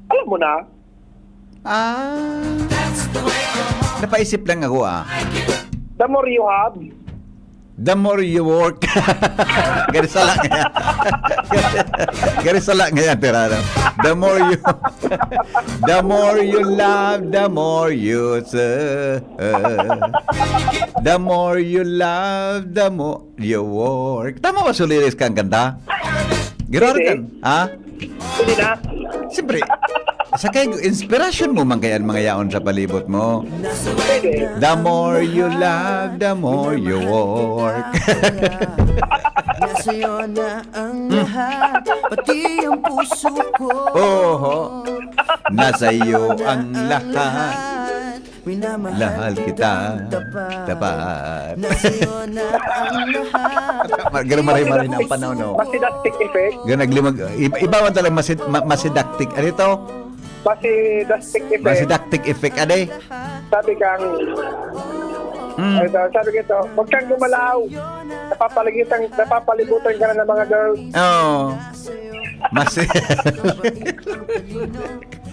Alam mo na? Ah. Napaisip lang ako, ah. The more you have, The more you work. Gari sala nga yan. Gari sala nga yan, Tirano. The more you, the more you love, the more you, the more you love, the more you work. Tama ba sa lyrics kang kanta? Giraran kan, ha? Hindi na. Siyempre, sa kay inspirasyon mo man kaya ang mga yaon sa palibot mo. Hindi. The more you love, the more you work. Nasa'yo na ang lahat, pati ang puso ko. Oho. Nasa'yo ang lahat. Minamahal Lahal kita. Tapat. Tapat. Nasa'yo na ang lahat. Ganun marimari na ang panahon, no? Masidactic effect. Ganun naglimag-, iba, iba man talaga masid-, ma-, masidactic. Ano ito? Masidactic effect. Masidactic effect, ade? Sabi kang, Mm. Ay, sa-, sabi ko ito, "Huwag kang gumalaw. Napapaligitan, napapalibutan ka na ng mga girls." Oo. Masi-,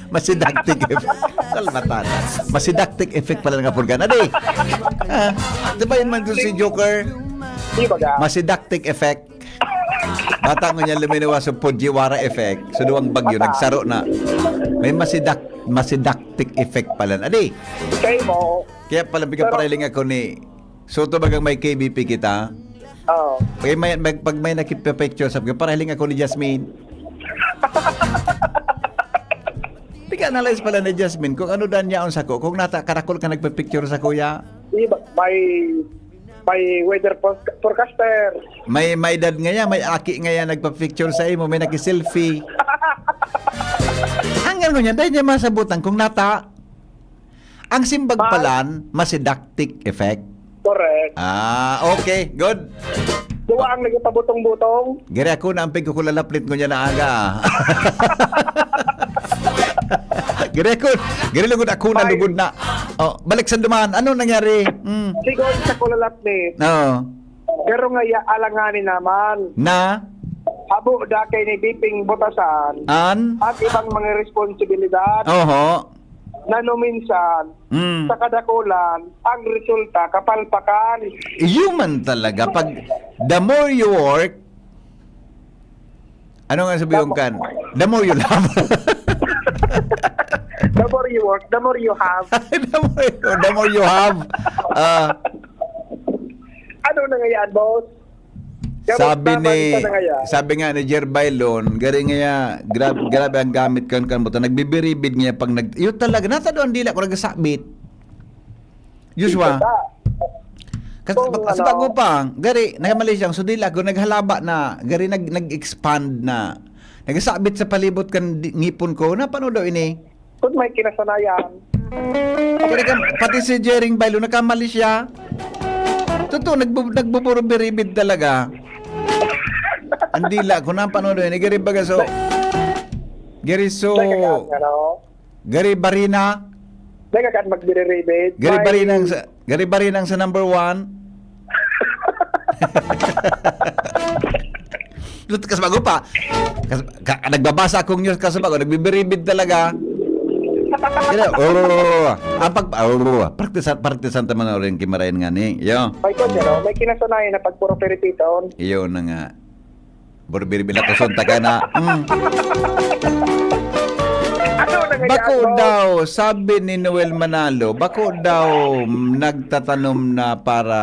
masidactic effect. Salmatana. Masidactic effect pala nga purga na, di? Ah, di ba yun man doon si Joker? Di ba ka? Masidactic effect. Bata ko niya luminawa sa Fujiwara effect. So, duwang bagyo, Bata. nagsaro na. May masidak-, masidactic effect pala na, di? Kayo mo. Kaya pala, bigyan Pero pareling ako ni Soto, bagang may K B P kita. Oo. Pag may, mag-, pag may nakipipicture, sabi ko, "Pareling ako ni Jasmine." Tika-analyze pala ni Jasmine kung ano dan yaon sako, kung nata-, karakol ka nagpipicture sa kuya. Di ba, may, may weather for-, forecaster. May, may edad ngaya, may aki ngaya nagpa-picture sa imo, may naki-selfie. Hanggang ngunyan, dahil niya masabutan kung nata-, ang simbag Ay. palan, masidactic effect. Correct. Ah, okay. Good. Duwa ang nagpabutong-butong. Giri ako na ang pigkukulalaplit ko niya na aga. Giri ako, giri lugod ako na Ay. lugod na. Oh, balik sa duman. Ano nangyari? Mm. Sigon sa kulalaplit. Oo. Pero ngaya, alanganin naman. Na? Habo da kay ni Biping Butasan An? at ibang mga responsibilidad Oho. na numinsan Mm. sa kadakulan, ang resulta, kapalpakan. Iyo man talaga. Pag the more you work, ano nga sabi yung kan? The more you love. The more you work, the more you have. The more, the more you have. Ah, Ano na ngayaan, boss? Gabos sabi naman ni sa na ngayaan. sabi nga ni Jer Bailon, gari nga ya, grab, grabe ang gamit kan kan buta. Nagbibiribid niya pag nag iyo talaga natado ang dila ko nagsabit. Joshua. Kas, Kung kas ano, bago pa, gari, nakamali siyang so dila ko naghalaba na, gari nag, nag-expand na. Nagsabit sa palibot kan di- ngipon ko. Na paano daw ini? Kung may kinasanayan, Talagang, pati si Jering Bailo, nakamali siya. Totoo, nagbu- nagbuburubiribid talaga. Ang dila ko na paano doon. Gari baga so, gari so, daga ka, ano? gari barina, Daga ka magbiribid. gari May- barinang sa, gari barinang sa number one. Lut kas bago pa. Kas, ka, nagbabasa akong news kas bago, nagbibiribid talaga. Kaya, oh, ang pag, oh, praktisan, praktisan ta man rin kimarayan nga ni. Yo. May kung ano, may kinasanayan na pagpuro pirititon. Iyo na nga. Burbiribid na kusunta ka na. Mm. Ano na ngayaan, Bako boss? daw, sabi ni Noel Manalo, bako daw nagtatanom na para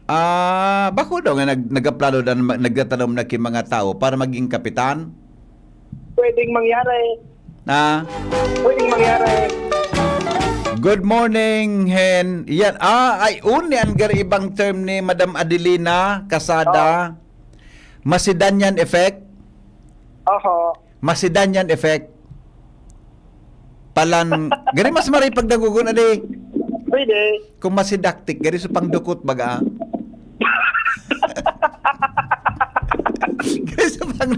Ah, bako daw nga nag nagaplano dan nagtatanom na ki mga tao para maging kapitan? Pwedeng mangyari. Ah, Pwedeng mangyari. Good morning, Hen. Yan. Ah, ay, uni ang gari ibang term ni Madam Adelina Casada. Macedonian effect. Oho. Macedonian effect. Palan, gari mas maray pagdagugon, adi. Pwede. Kung masidaktik, gari sa pangdukot, baga. Gari sa pang,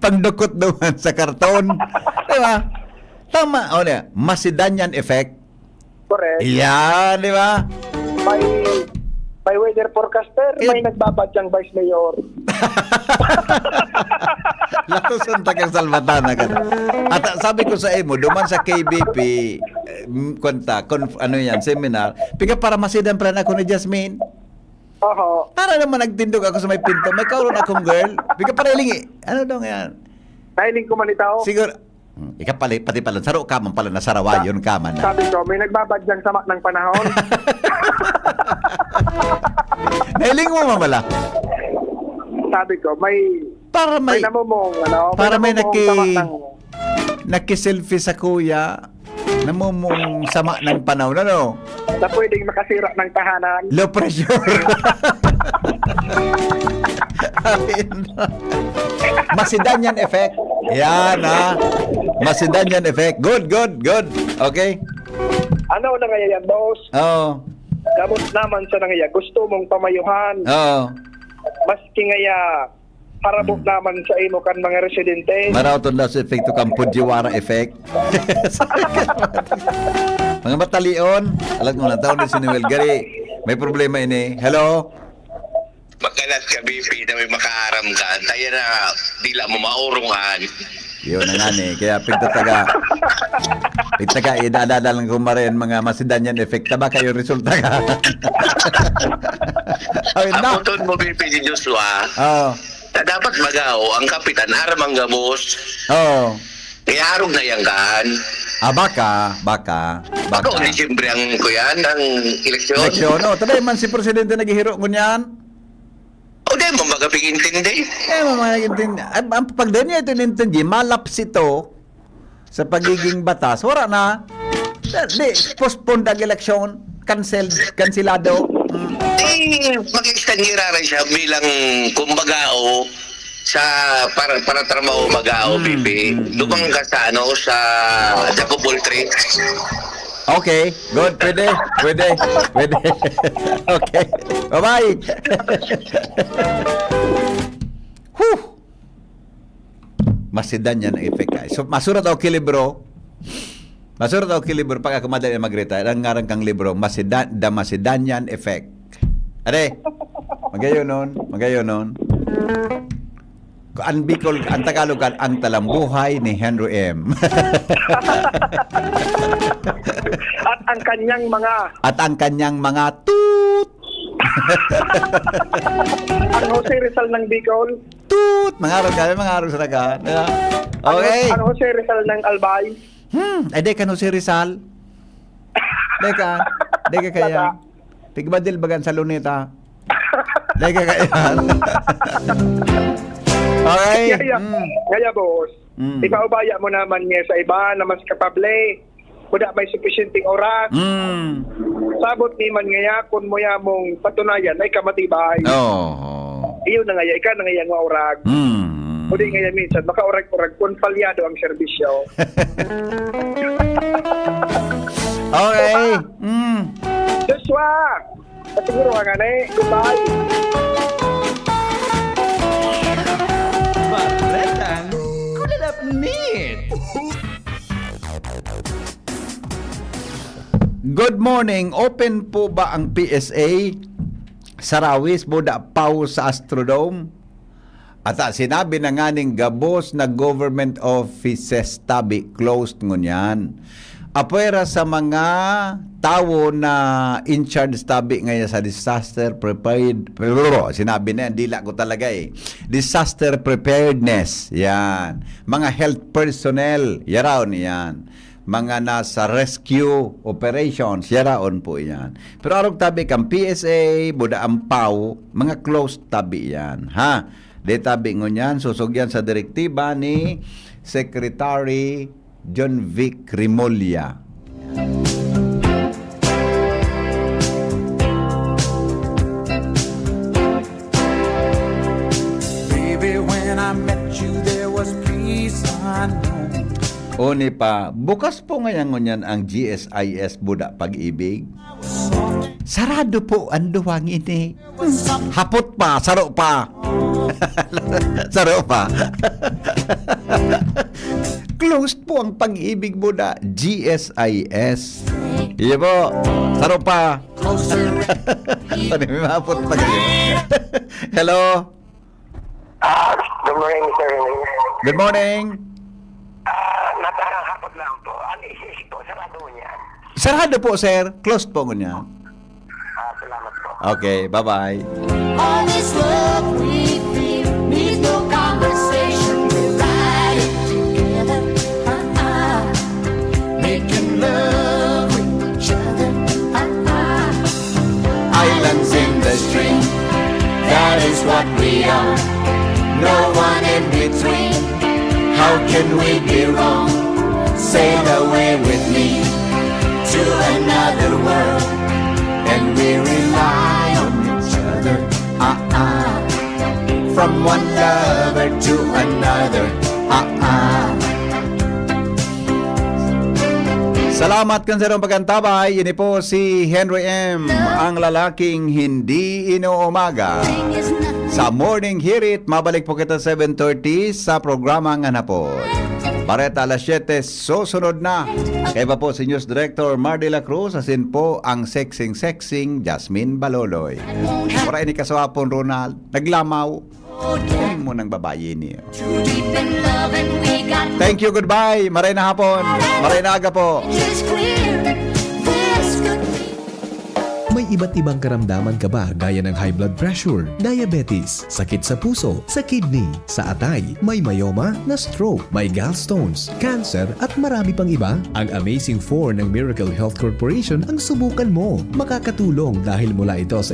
pangdukot naman sa karton. Di ba? Tama. O, niya. Macedonian effect. Correct. Yan, di ba? May, may weather forecaster, Eh. may nagbabadyang vice mayor. Latusan ta kang salbatana ka. At ah, sabi ko sa imo, duman sa K B P, eh, m- kwenta, conf, ano yan, seminar, piga para masidan pala ako ni Jasmine. Oho. Para naman nagtindog ako sa may pinto, may kauron akong girl. Piga para ilingi. Ano daw nga yan? Nahiling ko man ito. Siguro, hmm, ika pala, pati pala, saro ka man pala, nasarawayon ka man na. Sabi ko, may nagbabadyang sama ng panahon. Nailing mo mamala. Sabi ko, may, Para may may, namumong, ano, para may namumong naki- sama ng, nakiselfie sa kuya, namumong sama ng panahon, ano? na pwedeng makasira ng tahanan. Low pressure. Ayun. Macedonian effect. Yan, ha? Macedonian effect. Good, good, good. Okay? Ano na ngayaan, boss? Oo. Gabos naman sa nangaya. Gusto mong pamayuhan. Oo. Maski ngaya, harabot naman sa imo kan mga residente. Maraot daw sa epekto kang Fujiwara effect. Mga matalion, alam mo na, taon ni si Noel. Gari, may problema ini. Hello? Magalas ka, B P, na may makaaram ka. Tayo na, dila mo maurungan. Yun na nga ni. Kaya pigtataga. Pigtaga, idadala lang ko marin mga Macedonian effect. Taba kayo resulta ka. Ayun na. Abuton mo, B P, si Joshua. Oo. Na dapat magaw ang kapitan, aram ang gabos. Oo. Kaya arog na yan kaan. Ah, baka, baka, baka. Baka Disyembre ang kuyan, ang eleksyon. Eleksyon, oh. Tabi man si Presidente naghihiro ngunyan. O di mo magapigintindi. Eh, mga intindi. Ang, ang pag di niya ito inintindi, malaps ito sa pagiging batas. Wala na. Di, postponed ang eleksyon. Canceled. Kansilado. Mm. Eh, mag-extend ni Raray siya bilang, kumbaga, o, sa para, para trabaho mag-aao, Mm, B P. mm, Doon ka sa, ano, sa Jacob Ultri. Okay. Good. Pwede. Pwede. Pwede. Okay. Bye-bye. Huh! Macedonian effect ay. So, masurat ako ki libro. Masurat ako ki libro pag ako madali mag-retire. Ang ngaran kang libro, Macedan The Macedonian Effect. Are, magayon nun, magayon nun. Ang Bicol, ang Tagalog kan, ang talambuhay ni Henry M. At ang kanyang mga At ang kanyang mga toot! ang Jose Rizal ng Bicol. Toot! Mga arog kami, mga arog sa daga. Diba? Ano, Okay. Ano, Jose Rizal ng Albay? Hmm, ay, di ka no si Rizal. Di ka, di ka kaya. Wala. Tigbadil bagan sa Luneta. Di ka kaya. Okay. Kaya, Mm. kaya, boss, Mm. ipaubaya mo naman niya sa iba na mas kapable. Kuda may supisyenteng oras. Mm. Sabot ni man ngaya kun mo yamong patunayan ay kamatibay. Oo. Iyo na ngaya, ika na ngaya nga orag. Mm. O di ngaya minsan, makaorag-orag kun palyado ang serbisyo. Okay. Mm. Joshua! Pasiguro ka nga na eh. Goodbye. Baretang Kulalapnit. Good morning. Open po ba ang P S A sa Rawis, Buda Pau sa Astrodome? At ah, sinabi na nga ning gabos na government offices tabi closed ngunyan. Apwera sa mga tawo na in charge tabi ngayon sa disaster prepared, sinabi na yan, dila ko talaga eh. Disaster preparedness, yan. Mga health personnel, yaraon yan. Mga nasa rescue operations, yaraon po yan. Pero arog tabi kan P S A, Buda Ampaw, mga closed tabi yan, ha? Di tabi ngunyan, susog yan sa direktiba ni Secretary John Vic Remulla. Baby, when I met you, there was peace unknown. Oni pa, bukas po ngayon ngunyan ang G S I S Buda Pag-ibig. Sarado po ang duwang ini. Hapot pa, saro pa. Saro pa. Closed po ang Pag-ibig Buda, G S I S. Iyo po, saro pa. Tani, may mahapot pa kayo. Hello? Ah, good morning, Mister Rene. Good morning. Ah, natarang hapon lang po. Ano isip po? Sarado niya. Sarado po, sir. Closed po ngunyan. Ah, salamat po. Okay, bye-bye. All this love we feel needs no conversation. We're riding together, uh-uh. Making love with each other, uh-uh. Islands in the stream, that is what we are. No one in between. How can we be wrong? Sail away with me to another world, and we rely on each other. Ah, ah. From one lover to another. Ah, ah. Salamat kan sarong pagkantabay. Ini po si Henry M, ang lalaking hindi inuumaga. Sa Morning Hirit, mabalik po kita seven thirty sa programa Ngan Hapon. Bareta alas siyete, susunod na. Kaya pa po si News Director Mar de la Cruz, asin po ang sexing-sexing Jasmine Baloloy. Wala ini kaswapon, Ronald. Naglamaw. Ano mo nang babayi niyo? Too deep in love and we got Thank you, goodbye. Maray na hapon. Maray na aga po. just clear. This could be May iba't ibang karamdaman ka ba gaya ng high blood pressure, diabetes, sakit sa puso, sa kidney, sa atay, may myoma, na-stroke, may gallstones, cancer, at marami pang iba? Ang Amazing four ng Miracle Health Corporation ang subukan mo. Makakatulong dahil mula ito sa